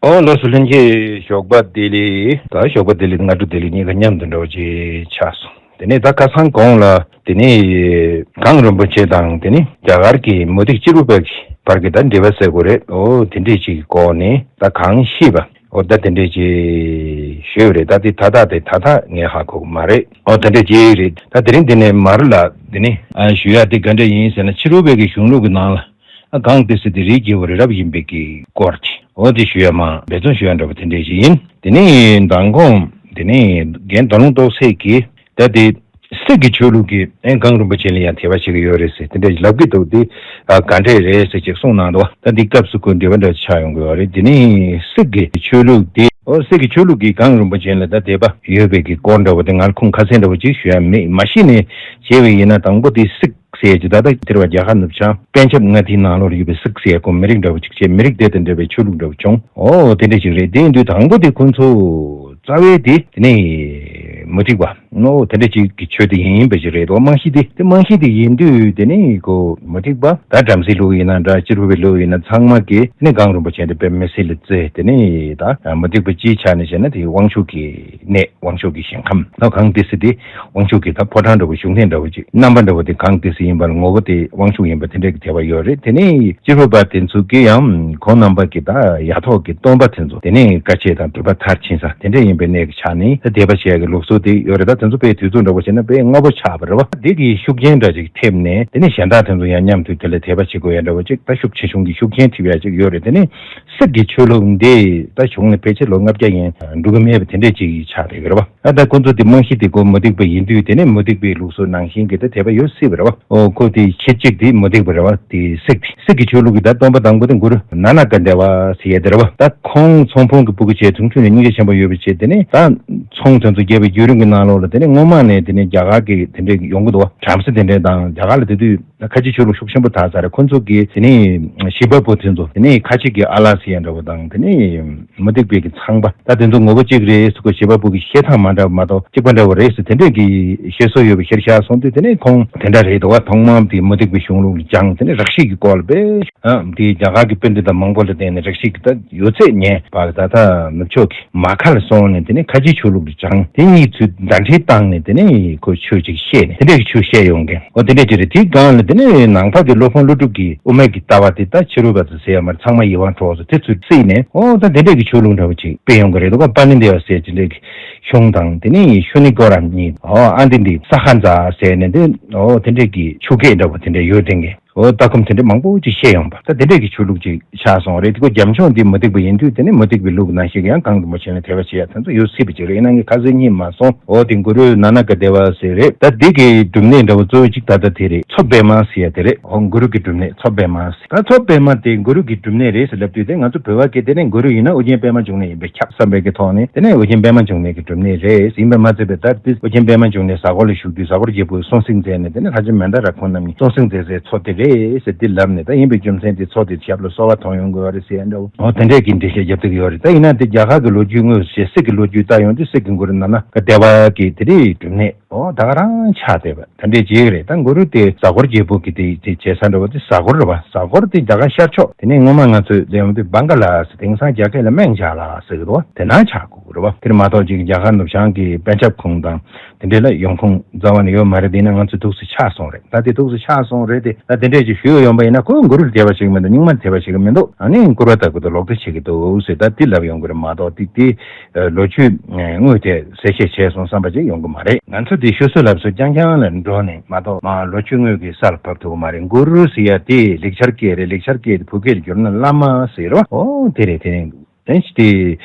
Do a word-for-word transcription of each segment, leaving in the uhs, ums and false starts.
ཨོ་ལགས་སོ། ལྷན་རྒྱས་ཞོགས་པ་བདེ་ལེགས། ད་ཞོགས་པ་བདེ་ལེགས་སྔ་དྲོ་བདེ་ལེགས་གཉིས་ཀ་མཉམ་དུ་འདྲ་བོ་ཅིག་ཆགས་སོང་། དེ་ནས་ད་ཁ་སང་གོང་ལ་དེ་ནས་གངས་རིན་པོ་ཆེ་དང་དེ་ནས་རྒྱ་གར་གྱི་མུ་སྟེགས་གཅེར་བུ་པ་གི་བར་གྱི་ད་འབྲེལ་བ་ཟེར་དགོས་རེད། ཨོ་དེ་འདྲས་ཅིག་གི་སྐོར་ནས་ད་གང་ཤེས་པ། ཨོ་ད་དེ་འདྲས་ཅིག་ཞུས་པ་རེད། ད་དེ་ད་ད་དེ་ད་ད་ངས་ཧ་གོ་གི་མ་རེད། ཨོ་དེ་འདྲས་ཅིག་རེད། ད་དེ་རིང་འདི་ནས་མར་ལ་དེ་ནས་ཨ་ཞུ་ཡ་དེ་ག་འདྲས་ཡིན་ཟེར་ན། ཕྱི་རོལ་པའི་གི་གཞུང་ལུགས་ཀྱི་ནང་ལ་ཨ་གང་དེ་སྲིད་དེ་རིའི་རྒྱལ་པོ་རི་རབ་ཡིན་པའི་གི་སྐོར་དེ། ཨོ་དེ་ཞུ་ཡ་མ་འབད་བརྩོན་ཞུ་ཡ་འདྲ་པོ་དེ་འདྲས་ཅིག་ཡིན། དེ་ནས་མདང་དགོང་དེ་ནས་རྒན་དོ་ལུང་རྟོགས་སད་ཀྱིས་ད་དེ་སིག་གི་ཆོས་ལུགས་ཀྱི་ཨེ་གངས་རིན་པོ་ཆེ་ལ་ཡང་དད་པ་བྱེད་ཀྱི་ཡོད་རེད་ཟེར་དེ་འདྲ་ལབ་ཀྱི་འདུག་དེ་ཨ་ག་འདྲས་རེད་ཟེར་ཅིག་གསུངས་གནང་འདུག་ད་འདི་སྐབས་སུ་ཁོ་འབྲེལ་བ་འདྲ་ཆགས་ཡོང་གི་ཡོད་རེད། དེ་ནས་སིག་གི་ཆོས་ལུགས་དེ། ཨོ་སིག་གི་ཆོས་ལུགས་ཀྱི་གངས་རིན་པོ་ཆེ་ལ་ད་དད་པ་ཡོད་པའི་གི་སྐོར་འདྲ་བོ་དེ་ང་ལ་ཁུངས་ཁ་གསལ་འདྲ་བོ་ཅིག་ཞུ་ཡ་མེད། མ་གཞི་ནས་བྱས་པ་ཡིན་ན་དང་པོ་དེ་སིག་ཟེར་ཡ་ཅིག་ད་ལྟ་དེར་བ་རྒྱ་གར་ནུབ་བྱང་པན་ཇབ་མངའ་སྡེའི་ནང་ལོགས་ལ་ཡོད་པའི་སིག་ཟེར་ཡ་ཁོ་མི་རིགས་འདྲ་བོ་ཅིག་བྱས། མི་རིགས་དེ་དང་འབྲེལ་བའི་ཆོས་ལུགས་འདྲ་བོ་བྱུང་། ཨོ་དེ་འདྲ་ཅིག་རེད། དེ་ཡིན་དུས་དང་པོ་དེ་ཁོ་ཚོ་རྩ་བའི་དེ་དེ་ནས་མུ་སྟེགས་པ། ཨོ་དེ་འདྲ་ཅིག་གི་ཆོས་དེ་ཡིན་པ་ཅིག་རེད་དོ། རྨང་གཞི་དེ་དེ་རྨང་གཞི་དེ་ཡིན་དུས་དེ་ནས་ཁོ་མུ་སྟེགས་པ་ད་བྲམ་ཟེའི་ལུགས་ཡིན་ན་འདྲ། གཅེར་བུ་པའི་ལུགས་ཡིན་ན་ཚང་མ་གིས་དེ་ནས་གངས་རིན་པོ་ཆེ་དེ་དཔེ་མི་སྲིད་ལ་བརྩི། དེ་ནས་ད་མུ་སྟེགས་པ་སྤྱིའི་ཆ་ནས་བྱས་ན་དེ་དབང་ཕྱུག་གི་གནས། དབང་ཕྱུག་གི་ཞིང་ཁམས་ད་གངས་ཏི་སེ་དེ་དབང་ཕྱུག་གི་ད་ཕོ་བྲང་འདྲ་བོ་བཞུགས་གནས་འདྲ་བོ་ཅིག་རྣམ་པ་འདྲ་བོ་དེ་གངས་ཏི་སེ་ཡིན་པ་ལ་ངོ་བོ་དེ་དབང་ཕྱུག་ཡིན་པ་དེ་འདྲས་ཀྱི་དད་པ་ཡོད་རེད། དེ་ནས་གཅེར་བུ་པ་དེ་ཚོ་གིས་ཡང་ཁོང་རྣམ་པ་གི་ད་ཡ་ཐོག་གི་སྟོན་པ་དེ་ཚོ་དེ་ནས་དཀའ་སྤྱད་དང་སྒྲུབ་པ་མཐར་ཕྱིན་ས་དེ་འདྲས་ཡིན་པའི་གནས་ཀྱི་ཆ་ནས་ད་དད་པ་བྱེད་ཡ་གི་ལུགས་སྲོལ་དེ་ཡོད་རེད། ད་དེ་ཚོ་དཔེ་དུས་ཚོད་འདྲ་བོ་བྱས་ན་དཔེ་སྔ་པོ་ཆགས་པ་རེད་བ། དེ་གི་ཤུགས་རྐྱེན་འདྲ་ཅིག་ཐེབས་ནས་དེ་ནས་གཞན་དག་དེ་ཚོ་ཡང་མཉམ་དུ་དེ་ལ་དད་པ་བྱེད་དགོས་ཡ་འདྲ་བོ་ཅིག་ད་ཤུགས་ཆེ་ཆུང་གི་ཤུགས་རྐྱེན་ཐེབས་ཡ་ཅིག་ཡོད་རེད། དེ་ནས་སིག་གི་ཆོས་ལུགས་འདི་ད་བྱུང་ནས་ཕལ་ཆེར་ལོ་ལྔ་བརྒྱ་ཡན་འགྲོ་གི་མེད་པ་དེ་འདྲས་ཅིག་ཆགས་བསྡད་ཀྱི་རེད་བ། ཨ་ད་ཁོ་ཚོ་དེ་རྨང་གཞི་དེ་ཁོ་མུ་སྟེགས་པ་ཡིན་དུས་དེ་ནས་མུ་སྟེགས་པའི་ལུགས་སྲོལ་ནང་བཞིན་གྱི་ད་དད་པ་ཡོད་སྲིད་པ་རེད་བ། ཨོ་ཁོ་དེ་ཁྱེད་ཅིག་དེ་མུ་སྟེགས་པ་རེད་བ། དེ་སིག་དེ་སིག་གི་ཆོས་ལུགས་ཀྱི་ད་སྟོན་པ་དང་པོ་དེ་གུ་རུ་ན་ན་ཀ་དེ་བ་ཟེར་ཡ་དེ་རེད་བ། ད་ཁོང་ཚོང་དཔོན་གྱི་སྤུ་གུ་བྱས། ཆུང་ཆུང་ནས་སྙིང་རྗེ་ཆེན་པོ་ཡོད་པ་བྱས། དེ་ནས་ད་ཚོང་དེ་ཚོ་རྒྱས་པའི་བརྒྱུད་རིམ་གྱི་ནང་ལོགས་ལ་དེ་ནས་སྔོན་མ་ནས་དེ་ནས་རྒྱ་གར་གྱི་དེ་འདྲས་ཡོང་གི་འདུག་བ། བྲམ་ཟེ་དེ་འདྲས་དང་རྒྱ་གར་ལ་དེ་དུས། ད་ཁ་ཆེ་ཆོས་ལུགས་ཤུགས་ཆེན་པོ་དར་ཚར་རེད། ཁོ་ཚོ་གིས་དེ་ནས་ཞི་བ་འབུམ་དེ་ཚོ་དེ་ནས་ཁ་ཆེ་གི་ཨ་ལ་ཟེར་ཡ་འདྲ་བོ་དང་དེ་ནས་མུ་སྟེགས་པའི་གི་ཚངས་པ་ད་དེ་ཚོ་ངོ་བོ་གཅིག་རེད་ཟེར། ཁོ་ཞི་བ་འབུམ་གི་བཤད་སྟངས་མ་འདྲ་བ་མ་གཏོགས་གཅིག་པ་འདྲ་བོ་རེད་ཟེར། དེ་འདྲས་ཀྱི་བཤད་སྲོལ་ཡོད་པ་ཤར་ཤར་སོང་དུས་དེ་ནས་ཁོང་དེ་འདྲ་རེད་འདུག་བ། ཐོག་མར་དེ་མུ་སྟེགས་པའི་གཞུང་ལུགས་ལ་སྦྱངས། དེ་ནས་རགས་ཤིག་གི་སྐོར་ལ་དཔེ་ཨ་དེ་རྒྱ་གར་གྱི་དཔོན་སྡེ་དང་མང་པོ་ལ་བརྟེན་ནས་རགས་ཤིག་གི་ད་ཡོད་ཚད་ཉན་པ་ལ་ད་ལྟ་ནུབ་ཕྱོགས་ཀྱི་མ་ཁ་ལ་སོང་ནས་དེ་ནས་ཁ་ཆེ་ཆོས་ལུགས་ལ་སྦྱངས། དེ་གཉིས་ཚུར་ཟླ་སྒྲིལ་བཏང་ནས་དེ་ནས་ཁོ་ཆོས་ཅིག་བཤད་ནས་དེ་འདྲས་ཀྱི་ཆོས་བཤད་ཡོང་མཁན། འོ་དེ་འདྲས་ཅིག་རེད། དེའི་སྒང་ལ་དེ་ནས་ནང་པ་གི་སློབ་དཔོན་ཀླུ་སྒྲུབ་ཀྱིས་དབུ་མའི་གི་ལྟ་བ་དེ་ད་ཕྱི་རོལ་པ་ཚོ་ཟེར་ཡ་མ་རེད། ཚང་མ་ཡིད་དབང་འཕྲོག་སོང་། དེ་ཚུར་བརྩིས་ནས་འོ་ད་དེ་འདྲས་ཀྱི་ཆོས་ལུགས་འདྲ་བོ་ཅིག་སྤེལ་ཡོང་གི་རེད་འདུག་ག་པཱ་ཎི་དེ་བ་ཟེར་ཅིག་འདྲས་ཀྱི་གཞུང་དང་དེ་ནས་ཤུ་ནི་གོ་ར་གཉིས། འོ་ཨ་འདི་འདི་ས་ཁ་འཛག་ཟེར་ནས་འདི་འོ་དེ་འདྲས་ཀྱི་ཆོས་སྐད་འདྲ་བོ་དེ་འདྲས་ཡོད་དེ་འགའ། འོ་ལྟ་སྒོམ་དེ་འདྲས་མང་པོ་ཅིག་བཤད་ཡོང་པ། ད་དེ་འདྲས་ཀྱི་ཆོས་ལུགས་ཅིག་ཆགས་སོང་རེད། དེ་ཁོ་རྒྱ་མཆོག་འདི་མུ་སྟེགས་པ་ཡིན་དུས་དེ་ནི་མུ་སྟེགས་པའི་ལུགས་ནང་བཞིན་གྱི་ཡང་གངས་རིན་པོ་ཆེ་ལ་དད་པ་བྱེད་ཡ་དེ་ཚོ་ཡོད་སྲིད་པ་ཅིག་རེད། ཡིན་ན་ངས་ཁ་གསལ་རྙེད་མ་སོང་། འོ་དེ་གུ་རུ་ན་ན་ཀ་དེ་བ་ཟེར་རེད། ད་འདི་གི་སྒྲུབ་གནས་འདྲ་བོ་གཙོ་བོ་གཅིག་ད་ལྟ་དེ་རེད། མཚོ་པདྨ་ཟེར་ཡ་དེ་རེད། འོ་གུ་རུ་གི་སྒྲུབ་གནས་མཚོ་པདྨ་ཟེར། ད་མཚོ་པདྨ་དེ་གུ་རུ་གི་སྒྲུབ་གནས་རེད་ཟེར་ལབ་དུས་དེ་ང་ཚོ་བོད་པ་གི་དེ་ནས་གུ་རུ་ཡིན་ན་ཨོ་རྒྱན་པད་མ་འབྱུང་གནས་ཡིན་པས་ཁྱབ་བསམ་པའི་གི་ཐོག་ནས་དེ་ནས་ཨོ་རྒྱན་པད་མ་འབྱུང་གནས་ཀྱི་སྒྲུབ་གནས་རེད། ཡིན་པས་མ་ཚད་པའི་ད་དེ་ཨོ་རྒྱན་པད་མ་འབྱུང་གནས་གཟའ་འཁོར་ལ་བཞུགས་དུས་གཟའ་འཁོར་རྒྱལ་པོས་སྲོང་བཙན་མཛད་ནས་དེ་ནས་ལྷ་ལྕམ་མན་དཱ་ར་ཁོང་རྣམ་གཉིས་སྲོང་བཙན་མཛད་སའི་མཚོ་དེ་རེད་ཟེར་དེ་ལབ་ནས། ད་ཡིན་པའི་རྒྱུ་མཚན་དེ་མཚོ་དེ་ཞབས་ལ་གསོལ་བ་ཐོབ་ཡོང་དགོས་པ་རེད་ཟེར་ཡ་འདྲ་བོ། འོ་དེ་འདྲས་ཀྱི་འགྲེལ་བཤད་རྒྱབ་ཐུབ་ཀྱི་ཡོད་རེད། ད་ཡིན་ན་དེ་རྒྱ་གར་གྱི་ལོ་རྒྱུས་དངོས་སུ་བཤད། སིག་གི་ལོ་རྒྱུས་ལྟ་ཡོང་དུས་སིག་གི་གུ་རུ་ན་ན་ཀ་དེ་བ་གི་དེ་རེད་སྒྲུབ་གནས། ཨོ་ད་ག་རང་ཆགས་བསྡད་པ་དེ་འདྲས་ཅིག་རེད། ད་གུ་རུ་དེ་གཟའ་འཁོར་རྒྱལ་པོ་གི་དེ་དེ་བྱས་ས་འདྲ་བོ་དེ་གཟའ་འཁོར་རེད་པ། གཟའ་འཁོར་དེ་རྒྱ་གར་ཤར་ཕྱོགས་དེ་ནས་སྔོན་མ་ང་ཚོས་ལས་ཡོང་དུས་བང་ག་ལ་ཟེར། དེང་སང་རྒྱ་སྐད་ལ་སྨན་བྱ་ལ་ཟེར་གི་འདུག་དེ་ན་ཆགས་དགོས་ཀྱི་རེད་པ། དེར་མ་གཏོགས་ཅིག་རྒྱ་གར་ནུབ་བྱང་གི་པན་ཇབ་ཁོངས་དང་དེ་འདྲས་ལ་ཡོང་ཁུངས་རྩ་བ་ནས་ཡོད་མ་རེད། དེ་ན་ང་ཚོ་ཐུགས་སུ་ཆགས་སོང་རེད། ད་དེ་ཐུགས་སུ་ཆགས་སོང་རེད་དེ། ད་དེ་འདྲས་ཅིག་ཞུས་ཡོང་པ་ཡིན་ན་ཁོས་གུ་རུ་ལ་དད་པ་བྱེད་ཀྱི་མི་འདུག་རྙིང་མ་ལ་དད་པ་བྱེད་ཀྱི་མི་འདུག་ཨ་ནི་སྐུར་བ་ལྟ་བུ་དང་ལོག་ལྟ་བྱེད་ཀྱི་འདུག་ཟེར་ད་དེ་ལབ་ཡོང་གི་རེད་མ་གཏོགས་དེ་དེ། ལོ་རྒྱུས་དངོས་དེ་གསལ་བཤད་བྱས་སོང་བསམ་པ་ཅིག་ཡོང་གི་མ་རེད། ང་ཚོ་འདི་ཤོད་སྲོལ་ལབ་སྲོལ་རྐྱང་རྐྱང་ལ་འགྲོ་ནས་མ་གཏོགས་མ་ལོ་རྒྱུས་དངོས་ཀྱི་སར་བབས་ཐུབ་ཀྱི་མ་རེད། གུ་རུ་ཟེར་ཡ་དེ་ལེགས་སྦྱར་སྐད་རེད། ལེགས་སྦྱར་སྐད་དེ་བོད་སྐད་ལ་བསྒྱུར་ན་བླ་མ་ཟེར་བ། ཨོ་དེ་རེད། དེ་རེད། དེ་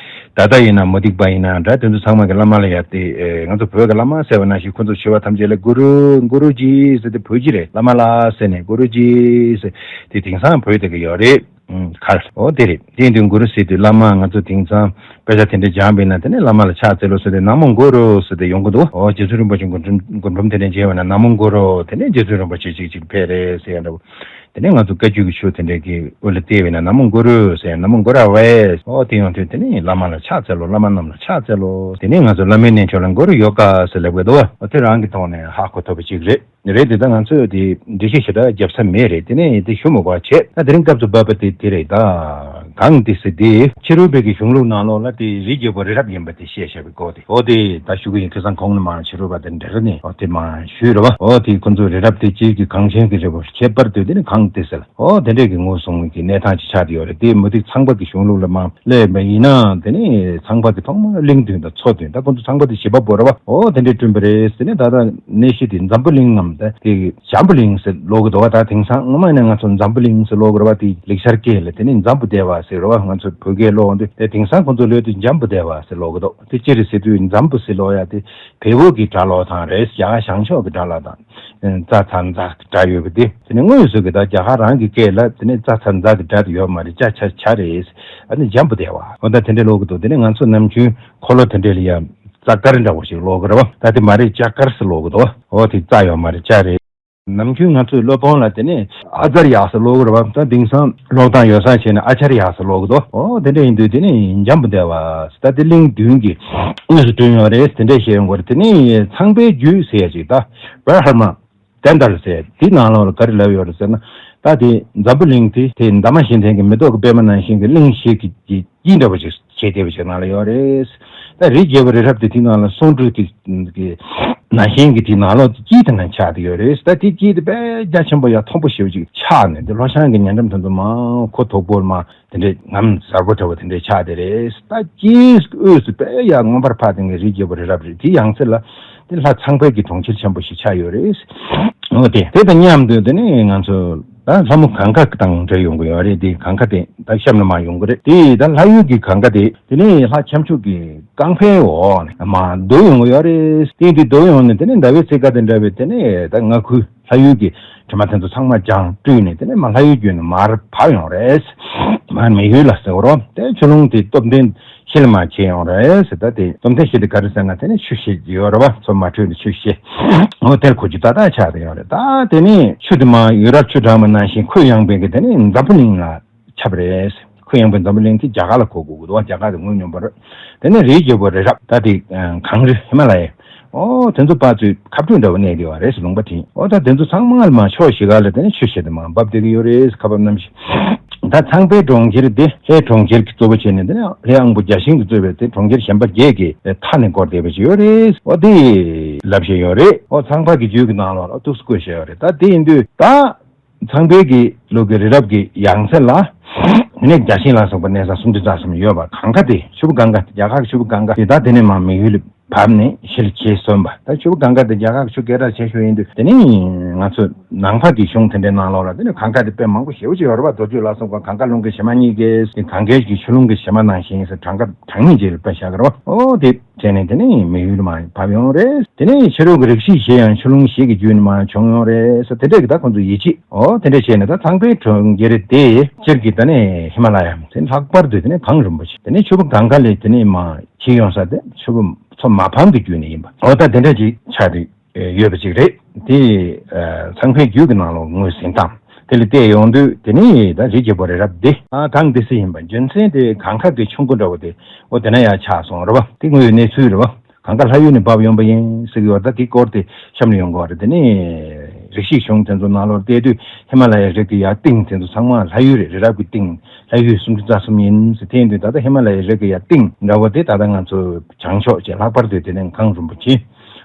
ད་ལྟ་ཡིན་ན་མུ་སྟེགས་པ་ཡིན་ན་འདྲ། དེ་ཚོ་ཚང་མ་གི་བླ་མ་ལ་ཡ་དེ་ང་ཚོ་བོད་ཀྱི་བླ་མ་ཟེར་བ་ནང་བཞིན་ཁོ་ཚོ་ཞུ་བ་ཐམས་ཅད་ལ་གུ་རུ་གུ་རུ་ཇི་ཟེར་དེ་བོད་ཇི་རེད། བླ་མ་ལ་ཟེར་ནས་གུ་རུ་ཇི་ཟེར་དེ་དེང་སང་བོད་དེ་གི་ཡོད་རེད། ཨུམ། གར། ཨོ་དེ་རེད། དེ་ཡིན་དུས་གུ་རུ་ཟེར་དུས་བླ་མ་ང་ཚོ་དེང་སང་དཔེ་ཆ་དེ་འདྲ་སྦྱངས་པས་ན་དེ་ནས་བླ་མ་ལ་ཕྱག་འཚལ་ལོ་ཟེར་ཏེ་ན་མོ་གུ་རུ་ཟེར་ཏེ་ཡོང་གི་འདུག་ཨོ་རྗེ་བཙུན་རིན་པོ་ཆེ་མགུར་འབུམ་མགུར་འབུམ་དེ་འདྲ་མཇལ་བས་ན་ན་མོ་གུ་རུ་དེ་ནས་རྗེ་བཙུན་རིན་པོ་ཆེ་ཅིག་ཅིག་ཕེབས་རེད་ཟེར་ཡ་འདྲ་བོ། དེ་ནས་ང་ཚོ་བཀའ་བརྒྱུད་ཀྱི་ཆོས་དེ་འདྲ་གི་དབུ་ལ་བལྟས་པས་ན་ན་མོ་གུ་རུ་ཟེར་ན་མོ་གུ་ར་ཝེ། ཨོ་དེ་ཡོང་དུས་དེ་ནས་བླ་མ་ལ་ཕྱག་འཚལ་ལོ། བླ་མ་རྣམས་ལ་ཕྱག་འཚལ་ལོ། དེ་ནས་ང་ཚོ་བླ་མའི་རྣལ་འབྱོར་ལ་གུ་རུ་ཡོ་ག་ཟེར་ལབ་དགོས་འདུག་ཨོ་དེ་རང་གི་ཐོག་ནས་ཧ་གོ་ཐུབ་པ་ཅིག་རེད། རེད་དེ་ད་ང་ཚོས་དེ་འགྲེལ་བཤད་ཞེ་དྲག་རྒྱབ་ས་མེད་རེད། དེ་ནས་དེ་ཞུ་མི་དགོས་བྱས། ད་དེ་རིང་སྐབས་སུ་བབས་པ་དེ་དེ་རེད་ད། གངས་ཏི་སེ་དེ་ཕྱི་རོལ་པའི་གི་གཞུང་ལུགས་ནང་ལོགས་ལ་དེ་རིའི་རྒྱལ་པོ་རི་རབ་ཡིན་པ་དེ་བཤད་བཞག་པའི་སྐོར་དེ། འོ་དེ་ད་ཞུ་གི་ཡིན། ཁ་སང་གོང་ནས་མར་ཕྱི་རོལ་པ་དེ་འདྲ་ནས་འོ་དེ་མར་ཞུས་རེད་བ། འོ་དེ་ཁོ་ཚོ་རི་རབ་དེ་དཀྱིལ་གྱི་གངས་ཅན་གྱི་རི་བོ། ཁྱད་པར་དུ་དེ་ནི་གངས་ཏི་སེ་ལ་འོ་དེ་འདྲས་ཀྱི་ངོས་བཟུང་གི་གནས་སྟངས་ཅིག་ཆགས་བསྡད་ཡོད་རེད། དེ་མུ་སྟེགས་ཚངས་པ་གི་གཞུང་ལུགས་ལ་མར་སླེབས་པ་ཡིན་ན་དེ་ནི་ཚངས་པ་གི་ཐོག་མར་གླིང་བདུན་དང་མཚོ་བདུན། ད་ཁོ་ཚོ་ཚངས་པ་དེ་བཞི་པ་བོར་བ་འོ་དེ་འདྲས་བསྐྲུན་པ་རེད། དེ་ནི་ད་ལྟ་གནས་གཞི་དེ་འཛམ་བུ་གླིང་ངམ་ད་དེ་འཇམ་བུ་གླིང་ཟེར་ཀློག་གི་འདུག་བ། ད་དེང་སང་སྔོན་མ་ནས་ང་ཚོ་འཛམ་བུ་གླིང་ཟེར་ཀློག་གི་རེད་བ། དེ་ལེགས་སྦྱར་སྐད་ལ་དེ་ནི་འཛམ་བུ་བདེ་བ་ཟེར་རེད་བ། ང་ཚོ་བོད་སྐད་ཀློག་འོང་དུས་དེ་དེང་སང་ཁོ་ཚོ་ཀློག་དུས་འཇམ་བུ་བདེ་བ་ཟེར་ཀློག་གི་འདུག་དེ་ཅི་རེད་ཟེར་དུས་འཛམ་བུ་ཟེར་ཀློག་ཡ་དེ་བལ་པོ་གི་སྒྲ་ཀློག་སྟངས་རེད། རྒྱ་གར་བྱང་ཕྱོགས་ཀྱི་སྒྲ་ཀློག་སྟངས། ཙ་ཚ་ཛ་གི་སྒྲ་ཡོད་པ་དེ། དེ་ནི་དངོས་སུ་གི་ད་རྒྱ་གར་རང་གི་སྐད་ལ་དེ་ནི་ཙ་ཚ་ཛ་གི་སྒྲ་དེ་ཡོད་མ་རེད། ཅ་ཆ་ཇ་རེད། ཨ་ནི་འཇམ་བུ་བདེ་བ་འོ་ད་དེ་འདྲས་ཀློག་གི་འདུག་དེ་ནི་ང་ཚོ་ནམ་རྒྱུན་འཁོར་ལོ་དེ་འདྲས་ལ་ཡ་ཙ་དཀར་འདྲ་བོ་ཞིག་ཀློག་གི་རེད་བ། ད་དེ་མ་རེད། ཅ་དཀར་ཟེར་ཀློག་གི་འདུག་འོ་དེ་ཙ་ཡོད་མ་རེད། ཅ་རེད། ནམ་རྒྱུན་ང་ཚོའི་སློབ་དཔོན་ལ་དེ་ནས་ཨ་ཙརྱ་ཟེར་ཀློག་གི་རེད་བ། ད་དེང་སང་ཀློག་སྟངས་ཡོ་བསྲང་བྱས་ནས་ཨ་ཅརྱ་ཟེར་ཀློག་གི་འདུག་འོ་དེ་འདྲ་ཡིན་དུས་དེ་ནས་འཇམ་པོ་བདེ་བ་ཟེར། ད་དེ་གླིང་བདུན་གྱི་དངོས་སུ་བསྐྲུན་ཡོད་རེད། དེ་འདྲས་བཤད་ཡོང་གི་རེད། དེ་ནས་ཚངས་པའི་རྒྱུད་ཟེར་ཡ་ཅིག་ད་བྷར་ཧ་མ་ཏན་ཏར་ཟེར་དེ་ནང་ལོགས་ལ་ག་རེ་ལབ་ཡོད་རེད་ཟེར་ན། ད་དེ་འཛམ་བུ་གླིང་དེ་དེ་འདབ་མ་བཞི་ལྡན་གྱི་མེ་ཏོག་གི་པད་མ་ནང་བཞིན་གྱི་གླིང་བཞི་གི་དཀྱིལ་འདྲ་བོ་ཅིག་བྱས་བསྡད་པ་ཅིག་ནང་ལ་ཡོད་རེད། ད་རིའི་རྒྱལ་པོ་རི་རབ་དེ་དེའི་ནང་ལ་སོང་འགྲོ་དེ་གི་ནང་བཞིན་གྱི་དེའི་ནང་ལོགས་དེ་དཀྱིལ་དེ་ནང་ཆགས་བསྡད་ཡོད་རེད། ད་དེ་དཀྱིལ་དེ་དཔེ་རྒྱ་ཆེན་པོ་ཡང་མཐོན་པོ་ཞེ་པོ་ཅིག་ཆགས་ནས་དེ་ལྷོ་བྱང་གི་ཉེ་འགྲམ་དེ་ཚོ་མར་མཁོ་དོག་པོར་མར་དེ་འདྲའི་ངམ་གསར་པ་འདྲ་བོ་དེ་འདྲའི་ཆགས་བསྡད་རེད། ད་དཀྱིལ་དབུས་སུ་དཔེ་ཡང་མངོན་པར་འཕགས་ལྡན་གྱི་རིའི་རྒྱལ་པོ་རི་རབ་རེད། དེའི་ཡང་རྩེ་ལ་དེ་ལྷ་ཚངས་པའི་གི་གྲོང་ཁྱེར་ཆེན་པོ་ཞིག་ཆགས་ཡོད་རེད། འོ་དེ་དེ་དང་མཉམ་དུ་དེ་ནས་ང་ཚོ་ད་ལྷ་མོ་གངྒཱ་དང་འབྲེལ་ཡོང་གི་ཡོད་རེད། དེ་གངྒཱ་དེ་ད་གཤམ་ལ་མར་ཡོང་གི་རེད། དེ་ད་ལྷ་ཡུལ་གྱི་གངྒཱ་དེ་དེ་ནས་ལྷ་ཁྱབ་འཇུག་གི་རྐང་པའི་འོག་ནས་མར་བརྡོལ་ཡོང་གི་ཡོད་རེད། དེ་དེ་བརྡོལ་ཡོང་ནས་དེ་ནས་ཟླ་བའི་ཚིགས་ཀ་དང་འདྲ་བའི་དེ་ནས་ད་མངའ་ཁུལ་ལྷ་ཡུལ་གྱི་དྲི་མ་དེ་ཚོ་ཚང་མ་སྦྱངས་བཀྲུས་ནས་དེ་ནས་མར་ལྷ་ཡུལ་བརྒྱུད་ནས་མར་བབས་ཡོང་རེད། མར་མི་ཡུལ་ལ་ཟེར་བ་རོ། དེ་ཆུ་ཀླུང་དེ་སྟོབས་ལྡན་བཞི་ལ་མར་ཕྱིན་ཡོང་རེད་ཟེར། ད་དེ་སྟོབས་ལྡན་བཞི་དེ་ག་རེ་ཟེར་ན་དེ་ནི་ཆུ་བཞི་ཡོད་རེད་བ། མཚོ་མ་དྲོས་ནས་ཆུ་བཞི། འོ་དེར་གོ་རྒྱུ་ཏག་ཏག་ཆགས་བསྡད་ཡོད་རེད། ད་དེ་ནས་ཆུ་དེ་མར་ཡུལ་རབས་ཆུ་གྲགས་པ་ནང་བཞིན་ཁོད་ཡངས་པའི་གི་དེ་ནི་འཛམ་བུ་གླིང་ལ་ཁྱབ་རེད། ཁོད་ཡངས་པའི་འཛམ་བུ་གླིང་དེ་རྒྱ་གར་ལ་གོ་དགོས་ཀྱི་འདུག་རྒྱ་གར་དེ་ངོས་སྙོམས་པོ་རེད། དེ་ནས་རིའི་རྒྱལ་པོ་རི་རབ་ད་དེ་གངས་རི་ཧི་མ་ལ་ཡ། ཨོ་དེ་ཚོ་ཕར་ཚུར་ཁ་སྤྲོད་འདྲ་བོ་གནས་བསྡད་པ་རེད་ཟེར། ལུང་པ་དེ་ཨོ་ད་དེ་ཚོ་ཚང་མ་ལ་མར་ཕྱོགས་བཞི་ཀ་ལ་དེ་ནས་ཆུ་བཞི་དེ་མར་འབབ་བསྡད་ཀྱི་ཡོད་རེད། ཁ་འབབ་གནམ་བཞི། ད་ཚངས་པའི་གྲོང་ཁྱེར་དེ་ལྷའི་གྲོང་ཁྱེར་གྱིས་གཙོ་བོ་བྱས་ནས་དེ་ནས་ལྷའི་དབང་པོ་བརྒྱ་བྱིན་གྱིས་གཙོས་པའི་དེ་གྲོང་ཁྱེར་གཞན་པ་བརྒྱད་ཀྱི་མཐའ་ནས་བསྐོར་བསྡད་པ་ཞིག་ཡོད་རེད། ཨོ་དེ་ལབ་བཞིན་ཡོད་རེད། ཨོ་ཚངས་པ་གི་རྒྱུད་ཀྱི་ནང་ལོགས་ལ་ཏོག་ཙམ་བཀོད་བཞག་ཡོད་རེད། ད་དེ་ཡིན་དུས་ད་ཚངས་པའི་གི་ལུགས་ཀྱི་རི་རབ་ཀྱི་ཡང་རྩེ་ལ་དེ་ནས་བརྒྱ་བྱིན་ལ་སོགས་པ་གནས་ས་སུམ་ཅུ་རྩ་གསུམ་ཡོད་པ། གངྒཱ་དེ་ཆུ་བོ་གངྒཱ་དེ་རྒྱ་གར་གྱི་ཆུ་བོ་གངྒཱ་དེ་ད་དེ་ནས་མར་མི་ཡུལ་ལ་བབས་ནས་ཞི་ལ་གྱེས་སོན་པ། ད་ཆུ་བོ་གངྒཱ་དེ་རྒྱ་གར་གྱི་ཆུ་སྐད་གྲགས་ཆེ་ཤོས་ཡིན་དུས་དེ་ནི་ང་ཚོ་ནང་པ་གི་གཞུང་དེ་འདྲའི་ནང་ལོགས་ལ་དེ་ནི་གངྒཱ་དེ་དཔེ་མང་པོ་ཞེ་པོ་ཅིག་ཡོད་རེད་པ། མདོ་རྒྱུད་ལ་སོགས་པ་གངྒཱ་ཀླུང་གི་བྱེ་མ་སྙེད་ཀྱི་དེ་གངྒཱའི་གི་ཆུ་ཀླུང་གི་བྱེ་མ་ནང་བཞིན་ཟེར་གྲངས་ཀ་གྲངས་སྙེད་ཅིག་ལ་དཔེ་བཞག་གི་རེད་པ། ཨོ་དེ་བྱས་ནས་དེ་ནི་མི་ཡུལ་མར་བབས་ཡོང་རེད། དེ་ནས་ཕྱི་རོལ་གྱི་རིགས་བཞི་ཞེས་ཡང་ཆུ་ཀླུང་བཞི་གི་རྒྱུད་ནས་མར་བྱུང་ཡོང་རེད་ཟེར། དེ་འདྲ་གི་ད་ཁོང་ཚོ་ཡིད་ཆེས། ཨོ་དེ་འདྲ་བྱས་ནས་ད་ཚངས་པའི་གྲོང་ཁྱེར་དེ་སྤྱིར་གྱི་ད་ནི་ཧི་མ་ལ་ཡ་དེ་ལྷག་པར་དུ་དེ་ནི་གངས་རིན་པོ་ཆེ་དེ་ནི་ཆུ་བོ་གངྒཱ་ལས་དེ་ནི་མར་གྱེས་ཡོང་ས་དེ་ཆུ་བོ་མཚོ་མ་ཕམ་གྱི་རྒྱུད་ནས་ཡིན་པ། ཨོ་ད་དེ་འདྲ་ཅིག་ཆགས་ཏེ་ཡོད་པ་ཅིག་རེད། དེ་ཚངས་པའི་རྒྱུད་ཀྱི་ནང་ལོགས་ངོས་ཟིན་སྟངས་དེ་ལ་བལྟས་ཡོང་དུས་དེ་ནི་ད་རིའི་རྒྱལ་པོ་རི་རབ་འདི་གངས་ཏི་སེ་ཡིན་པ་རྒྱུ་མཚན་དེ་གངས་ཁ་གི་ཆུ་མགོ་འདྲ་བོ་དེ་ཨོ་དེ་ན་ཡང་ཆགས་སོང་རེད་པ། དེ་དངོས་ཡོད་གནས་ཚུལ་རེད་པ། གངས་ཁ་ལྷ་ཡུལ་ནས་བབས་ཡོང་པ་ཡིན་ཟེར་གྱི་ཡོད། ད་དེ་སྐོར་དེ་གཤམ་ལ་ཡོང་གི་ཡོད་རེད། དེ་ནི་རིགས་ཤིག་གཞུང་དེ་ཚོ་ནང་ལོགས་བལྟས་དུས་ཧི་མ་ལ་ཡའི་རི་གི་ཡར་གཏིང་དེ་ཚོ་ཚང་མ་ལྷ་ཡུལ་རེད། རི་རབ་ཀྱི་གཏིང་ལྷ་ཡུལ་སུམ་ཅུ་རྩ་གསུམ་ཡིན་ཟེར། དེ་ཡིན་དུས་ད་ལྟ་ཧི་མ་ལ་ཡའི་རི་གི་ཡར་གཏིང་འདྲ་བོ་དེ་ད་ལྟ་ང་ཚོ་བྱང་ཕྱོགས་བཅས་ལྷག་པར་དུ་དེ་ནས་གངས་རིན་པོ་ཆེ་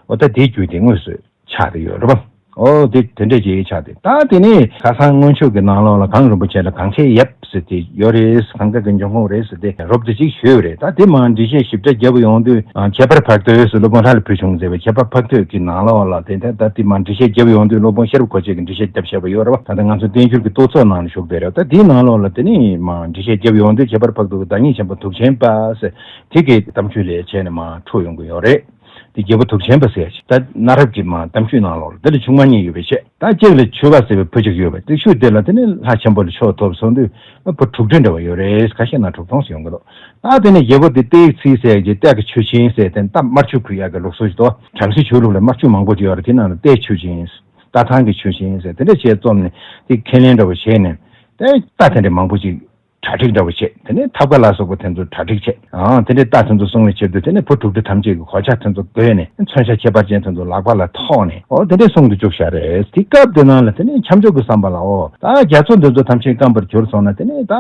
ཨོ་ད་དེའི་རྒྱུད་དེ་དངོས་སུ་ཆགས་བསྡད་ཡོད་རེད་པ། ཨོ་དེ་དེ་འདྲས་ཅིག་ཆགས་ཏེ་ད་དེ་ནས་ཁ་སང་སྔོན་ཆད་ཀྱི་ནང་ལོགས་ལ་གངས་རིན་པོ་ཆེ་ལ་གངས་ཁའི་ཡབ་ཟེར་དེ་ཡོད་རེད། གངས་ཁ་གི་འབྱུང་ཁུངས་རེད་ཟེར་དེ་རོབ་ཙམ་ཅིག་ཞུས་རེད། ད་དེ་མར་འགྲེལ་བཤད་ཞིབ་ཕྲ་བརྒྱབ་ཡོང་དུས་ཁྱད་པར་འཕགས་བསྟོད་ཟེར་སློབ་དཔོན་ལྷ་ལས་ཕུལ་བྱུང་མཛད་པའི་ཁྱད་པར་འཕགས་བསྟོད་ཀྱི་ནང་ལོགས་ལ་དེ་ད་ད་དེ་མར་འགྲེལ་བཤད་བརྒྱབ་ཡོང་དུས་སློབ་དཔོན་ཤེས་རབ་གོ་ཆེ་གིས་འགྲེལ་བཤད་བརྒྱབ་བཞག་པ་ཡོད་རེད་པ། ད་ལྟ་ང་ཚོ་བསྟན་འགྱུར་གྱི་རྟོགས་ཚོགས་ནང་ལ་བཞུགས་བསྡད་རེད། ད་དེའི་ནང་ལོགས་ལ་དེ་ནས་མར་འགྲེལ་བཤད་བརྒྱབ་ཡོང་དུས་ཁྱད་པར་འཕགས་བསྟོད་ཀྱི་བདག་ཉིད་ཆེན་པོ་གདུགས་ཆེན་དཔལ་ཟེར་དེ་གི་གཏམ་རྒྱུད་ལས་བྱས་ནས་མར་འཁྲུངས་ཡོང་གི་ཡོད་རེད། དེ་རྒྱལ་པོ་གདུགས་ཆེན་པ་ཟེར་ཞིག་ད་གནའ་རབས་ཀྱི་མ་གཏམ་རྒྱུད་ནང་ལོགས་ལ་དེ་ལ་ཆུང་མ་གཉིས་ཡོད་པའི་ཆེད་ད་གཅིག་ལ་ཆོས་པ་ཟེར་བའི་བུ་གཅིག་ཡོད་པ། དེ་ཤུལ་དེ་ལ་དེ་ནི་ལྷ་ཆེན་པོ་ལ་ཆོས་ཐོབ་སོང་དུས་བུ་དྲུག་སྒྲིལ་འདྲ་བ་ཡོད་རེད། ཁ་ཤས་ན་དྲུག་སྟོང་ཞིག་ཡོང་གི་འདུག་ད་དེ་ནི་རྒྱལ་པོ་དེ་རྟའི་ཚིག་ཟེར་གྱི་རྟ་གི་མཆོད་ཆེན་ཟེར་དེ་རྟ་དམར་མཆོད་ཕུལ་ཡག་གི་ལུགས་སྲོལ་ཞིག་འདུག་བྲམ་ཟེ་ཆོས་ལུགས་ལ་དམར་མཆོད་མང་པོ་ཅིག་ཡོད་རེད། དེ་ནང་ལ་རྟའི་མཆོད་ཆེན་ཟེར་རྟ་ཐང་གི་མཆོད་ཆེན་ཟེར་དེ་འདྲ་བྱས་རྩོམ་ནས་དེ་ཁས་ལེན་འདྲ་བ་བྱས་ནས་དེ་རྟ་དེ་འདྲ་མང་པོ་ཅིག་གྲ་སྒྲིག་འདྲ་བོ་བྱས། དེ་ནས་ཐབ་ཀ་ལ་སོགས་པ་དེ་ཚོ་གྲ་སྒྲིག་བྱས། ཨང་དེ་འདྲའི་རྟ་དེ་ཚོ་སྲུང་བའི་ཆེད་དུ་དེ་ནས་བུ་དྲུག་སྒྲིལ་ཐམས་ཅད་ཀྱི་གོ་ཆ་དེ་ཚོ་བགོས་ནས་མཚོན་ཆ་ཁྱད་པར་ཅན་དེ་ཚོ་ལག་པ་ལ་ཐོགས་ནས་ཨོ་དེ་འདྲའི་སྲུང་དུ་བཅུག་བཞག་རེད། དེ་སྐབས་དེ་ནང་ལ་དེ་ནས་ཁྱབ་འཇུག་གི་བསམ་པ་ལ་ཨོ་ད་རྒྱ་མཚོ་འདི་ཚོ་ཐམས་ཅད་སྐམ་པར་གྱུར་སོང་ན་དེ་ནས་ད་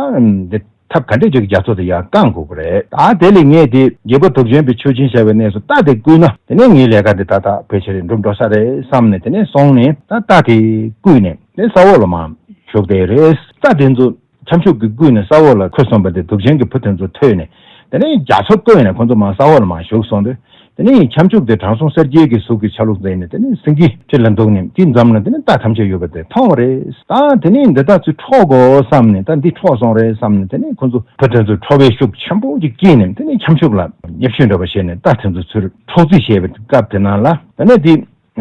འདི་ ཐབས་ག་འདྲས་ཅིག་རྒྱ་མཚོ་དེ་ཡར་བཀང་དགོས་ཀྱི་རེད། ད་དེ་ལས་ངས་དེ་རྒྱལ་པོ་དུག་ཅན་པའི་མཆོད་སྦྱིན་བྱ་བའི་གནས་སུ་རྟ་དེ་བརྐུས་ན་དེ་ནས་ངའི་ལས་ཀ་དེ་ཏག་ཏག་ཕལ་ཆེར་འགྲུབ་འགྲོ་ས་རེད་བསམ་ནས། དེ་ནས་སོང་ནས་ད་རྟ་དེ་བརྐུས་ནས་དེ་ས་འོག་ལ་མར་བཞུགས་བསྡད་རེད། རྟ་དེ་ཚོ་ཁྱབ་འཇུག་གིས་བརྐུས་ནས་ས་འོག་ལ་འཁོད་སོང་བ་དེ་དུག་ཅན་གྱི་བུ་དེ་ཚོ་ཐོས་ནས་དེ་ནས་རྒྱ་མཚོ་བརྐོས་ནས་ཁོ་ཚོ་མར་ས་འོག་ལ་མར་བཞུགས་སོང་དུས། དེ་ནས་ཁྱབ་འཇུག་དེ་དྲང་སྲོང་གསལ་རྒྱལ་གྱི་གཟུགས་ཀྱི་ཆ་ལུགས་མཛད་ནས་དེ་ནས་སེང་གེའི་ཁྲི་ལ་འདུག་ནས་དེའི་འཛམ་ལ་དེ་ནས་རྟ་ཐམས་ཅད་ཡོད་པ་དེ་མཐོང་བ་རེད། ད་དེ་ནས་འདི་དག་ཚུར་འཕྲོག་དགོས་བསམ་ནས། ད་འདི་འཕྲོག་སོང་རེད་བསམ་ནས་དེ་ནས་ཁོ་ཚོ་བུ་དེ་ཚོ་ཁྲོ་བའི་ཤུགས་ཆེན་པོ་ཅིག་སྐྱེས་ནས་དེ་ནས་ཁྱབ་འཇུག་ལ་བརྙས་བཅོས་འདྲ་པོ་བྱས་ནས་རྟ་དེ་ཚོ་ཚུར་འཕྲོག་རྩིས་བྱས་པའི་སྐབས་དེ་ནང་ལ་དེ་ནས་དེ་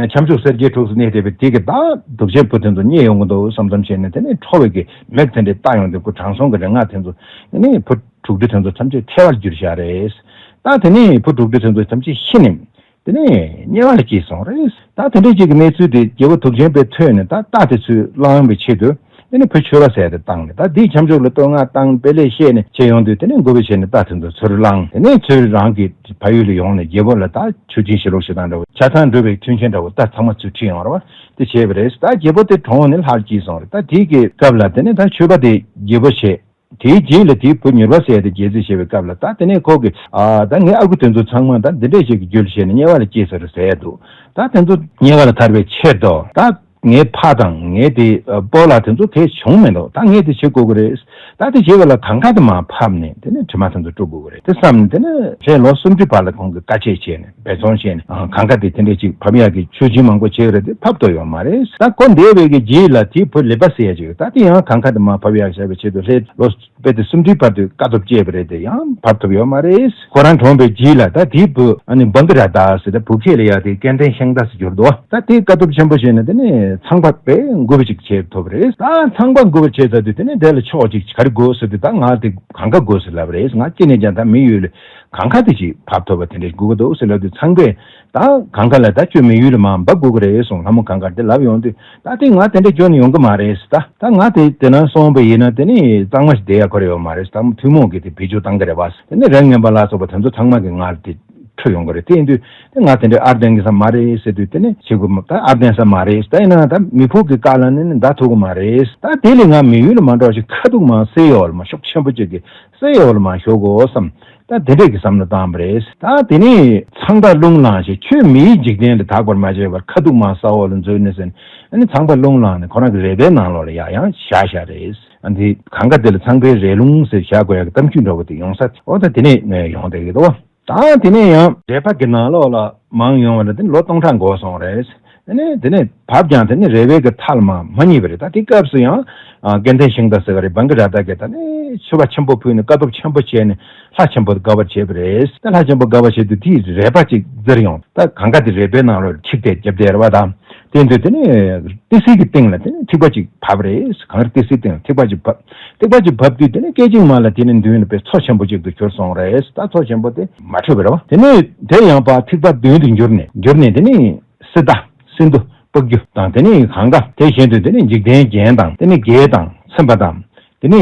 ཁྱབ་འཇུག་གསལ་རྒྱལ་འཁྲུགས་སུ་གནས་བསྡད་པའི་དེ་གི་ད་དུག་ཅན་བུ་དེ་ཚོ་རྙེད་ཡོང་གི་འདུག་བསམ་བསམ་བྱས་ནས་དེ་ནས་ཁྲོ་བའི་གི་མིག་དེ་འདྲས་བལྟ་ཡོང་དུས་ཁོ་དྲང་སྲོང་གི་རིག་སྔགས་དེ་ཚོ་དེ་ནས་བུ་དྲུག་སྡེ་དེ་ཚོ་ཐམས་ཅད་ཐལ་བར་གྱུར་བཞག་རེད། ད་དེ་ནས་བུ་དྲུག་སྡེ་དེ་ཚོ་ཐམས་ཅད་ཤི་ནས་དེ་ནས་དམྱལ་བ་ལ་སྐྱེས་སོང་རེད། ད་དེ་འདྲ་ཅིག་གི་གནས་ཚུལ་དེ་རྒྱལ་པོ་དུག་ཅན་པས་ཐོས་ནས་ད་རྟ་དེ་ཚུར་བླང་བའི་ཆེད་དུ་དེ་ནས་བུ་མཆོད་པ་ཟེར་དེ་བཏང་ནས། ད་དེའི་ཁྱབ་འཇུག་ལ་བསྟོད་བསྔགས་བཏང་། དཔེ་ལེགས་བཤད་ནས་བྱས་ཡོང་དུས་དེ་ནས་མགུ་པའི་ཆེད་ནས་རྟ་དེ་ཚོ་ཚུར་བླངས། དེ་ནས་ཚུར་རང་གི་ཕ་ཡུལ་ལ་ཡོང་ནས་རྒྱལ་པོ་ལ་ད་མཆོད་སྦྱིན་ཞུ་རོགས་ཞུ་དང་འདྲ་བོ་ཆ་ཚང་འགྲུབ་པའི་མཐུན་རྐྱེན་འདྲ་བོ་ད་ཚང་མ་ཚུར་ཁྲིད་ཡོང་ར་བ་དེ་བྱས་པ་རེད། ད་རྒྱལ་པོ་དེ་གྲོངས་ནས་ལྷར་སྐྱེས་སོང་རེད། ད་དེའི་གི་སྐབས་ལ་དེ་ནས་ད་མཆོད་པ་དེ་རྒྱལ་པོ་བྱས། དེའི་རྗེས་ལ་དེའི་བུ་མྱུར་བ་ཟེར་ཡ་དེ་རྒྱལ་རྩིས་བྱས་པའི་སྐབས་ལ་ད་དེ་ནས་ཁོ་གིས་ཨ་ད་ངའི་ཨ་ཁུ་དེ་ཚོ་ཚང་མ་ད་འདི་འདྲས་ཞིག་གི་རྒྱུ་ལ་བྱས་ནས་དམྱལ་བ་ལ་སྐྱེས་ཟེར་ཟེར་ཡ་འདུག་ད་དེ་ཚོ་དམྱལ་བ་ལ་ཐར་བའི་ཆེད་དུ་ད་ངའི་ཕ་དང་ངའི་དེ་སྤོ་ལགས་དེ་ཚོ་གས་བྱུང་མི་འདུག་ད་ངས་དེ་བྱེད་དགོས་ཀྱི་རེད། ད་དེ་བྱེད་པ་ལ་གངས་དཀར་དེ་མར་ཕབ་ནས་དེ་ནས་དྲི་མ་དེ་ཚོ་བཀྲུ་དགོས་ཀྱི་རེད་དེ་བསམ་ནས། དེ་ནས་ལྷའི་ལོ་སུམ་ཅུ་བར་ལ་ཁོང་གིས་དཀའ་སྤྱད་བྱས་ནས་འབད་བརྩོན་བྱས་ནས་གངས་དཀར་དེ་དེ་འདྲས་ཅིག་ཕབ་ཡག་གི་མཆོད་སྦྱིན་མང་པོ་བྱས་རེད་དེ་ཕབ་ཐུབ་ཡོད་མ་རེད། ད་ཁོ་འདས་པའི་གི་རྗེས་ལ་དེའི་བུ་ལེ་པ་ཟེར་ཡ་ཅིག་ཡོད། ད་དེ་ཡང་གངས་དཀར་དེ་མར་ཕབ་ཡག་བྱ་བའི་ཆེད་དུ་ལྷའི་ལོ་དཔེ་དེ་སུམ་ཅུའི་བར་དུ་དཀའ་སྟོབས་སྤྱད་པ་རེད་དེ་ཡང་ཕབ་ཐུབ་ཡོད་མ་རེད། ཁོ་རང་གྲོངས་པའི་རྗེས་ལ་ད་དེའི་བུ་ཨ་ནི་བང་གི་ར་ད་ཟེར་ད་བུ་ཁྱེད་ལ་ཡ་དེ་སྐལ་ལྡན་ཤིང་རྟ་ཟེར་གྱུར་འདུག་ད་དེ་དཀའ་སྟོབས་ཆེན་པོ་བྱས་ནས་དེ་ནས་ཚངས་པ་དཔེ་མགུ་པ་ཅིག་བྱེད་ཐུབ་པ་རེད། ད་ཚངས་པ་མགུ་པ་བྱེད་ཚར་དུས་དེ་ནས་དེ་ལ་ཆོག་ཅིག་ག་རེ་དགོས་ཟེར་དུས་ད་ང་དེ་གང་ག་དགོས་ཟེར་ལབ་པ་རེད། ང་ཅི་ནས་ཀྱང་ད་མི་ཡུལ་ལ་གང་ག་དེ་ཅིག་ཕབ་ཐུབ་པ་དེ་འདྲ་དགོས་ཀྱི་འདུག་ཟེར་ལབ་དུས་ཚངས་པས། ད་གང་ག་ལ་ད་ཁྱོད་མི་ཡུལ་ལ་མར་འབབ་དགོས་ཀྱི་རེད་གསུངས། ལྷ་མོ་གང་ག་དེ་ལབ་ཡོང་དུས་ད་དེ་ང་དེ་འདྲ་འགྱོ་ནས་ཡོང་གི་མ་རེད། ད་ད་ང་དེ་དེ་ན་སོང་བ་ཡིན་ན་དེ་ནི་གཙང་མ་ཞིག་བསྡད་ཡ་ཁོ་རེ་ཡོད་མ་རེད། ད་ཐུན་མོང་གི་དེ་བེད་སྤྱོད་བཏང་གི་རེད་བ། དེ་ནི་རིགས་ངན་པ་ལ་སོགས་པ་དེ་ཚོ་ཚང་མ་གི་ང་ལ་དེ་འཕྲོད་ཡོང་གི་རེད། དེ་ཡིན་དུས་དེ་ང་དེ་འདྲ་ཨར་བརྟེན་གི་ས་མ་རེད་ཟེར་དུས་དེ་ནི་བྱེད་དགོས་མ་ད་ཨར་བརྟེན་ས་མ་རེད། ད་ཡིན་ན་ད་མི་ཕོ་གི་བཀའ་ལ་ནི་ནི་འདའ་ཐུབ་གི་མ་རེད། ད་དེ་ལས་ང་མི་ཡུལ་ལ་མ་འགྲོ་ཞིག་ཁ་ཐུག་མ་ཟེར་ཡོད་ལ་མ་ཤུགས་ཆེན་པོ་ཅིག་གི་སེ་ཡོལ་མ་ཞོག་གོ་བསམ། ད་དེ་འདྲས་ཀྱི་བསམ་བློ་བཏང་བ་རེད། ད་དེ་ནས་ཚངས་པ་རླུང་ལངས་ཤིང་ཁྱོད་མིའི་འཇིག་རྟེན་དུ་དག་པར་མ་བྱས་པར་ཁ་ཐུག་མ་ས་འོག་ལ་འཛུལ་ནས་ཟིན། ཨ་ནི་ཚངས་པ་རླུང་ལངས་ནས་ཁོ་རང་གི་རལ་པའི་ནང་ལོགས་ལ་ཡར་ཡང་བཞག་བཞག་རེད། ཨ་འདི་གང་ག་དེ་ལ་ཚངས་པའི་རལ་ལུང་ཟེར་བཞག་དགོས་ཡག་གི་གཏམ་རྒྱུད་འདྲ་བོ་དེ་ཡོང་ས་འོ་ད་དེ་ནས་ཡོང་བསྡད་ཀྱི་འདུག་ད་དེ་ནས་ཡང་རལ་པ་གི་ནང་ལོགས་ལ་མར་ཡོང་བ་ལ་དེ་ལོ་སྟོང་ཕྲག་འགོར་སོང་རེད། དེ་ནས་དེ་ནས་བབས་ཀྱང་དེ་ནས་རལ་པའི་གི་མཐའ་ལ་མར་མ་རྙེད་པ་རེད། ད་དེ་སྐབས་སུ་ཡང་ཨ་སྐལ་ལྡན་ཤིང་རྟ་ཟེར་བ་རེད། བང་གི་ར་ད་གི་ད་ནས་མཆོད་པ་ཆེན་པོ་ཕུལ་ནས་དཀའ་སྟོབས་ཆེན་པོ་བྱས་ནས་ལྷ་ཆེན་པོ་དགའ་བར་བྱས་པ་རེད། ད་ལྷ་ཆེན་པོ་དགའ་བར་བྱས་དུས་དེའི་རལ་པ་ཅིག་འཛེར་ཡོང་། ད་གང་ག་དེ་རལ་པའི་ནང་ལོགས་འཁྲིགས་ཏེ་རྒྱབ་བསྡད་རེད་བ། ད་དེ་དུས་དེ་ནས་ཏི་སེའི་གི་སྟེང་ལ་དེ་ནས་ཐིགས་པ་ཅིག་བབས་རེད། གངས་རི་ཏི་སེའི་སྟེང་ལ་ཐིགས་པ་ཅིག་བབས། ཐིགས་པ་ཅིག་བབས་དུས་དེ་ནས་སྐད་ཅིག་མ་ལ་དེ་ནས་མདུན་ལ་དཔེ་མཚོ་ཆེན་པོ་ཅིག་ཏུ་གྱུར་སོང་རེད། ད་མཚོ་ཆེན་པོ་དེ་མ་འཕྲོད་པ་རེད་བ། དེ་ནས་དེ་ཡང་པ་ཐིགས་པ་བདུན་དུ་འགྱུར་ནས་འགྱུར་ནས་དེ་ནས་སི་ཏ་སིན་དྷུ་པཀྵུ་དང་དེ་ནས་གངྒཱ། དེ་བཞིན་དུ་དེ་ནས་འཇིག་རྟེན་རྒྱན་དང་དེ་ནས་བགེགས་དང་ཚིམ་པ་དང་དེ་ནས་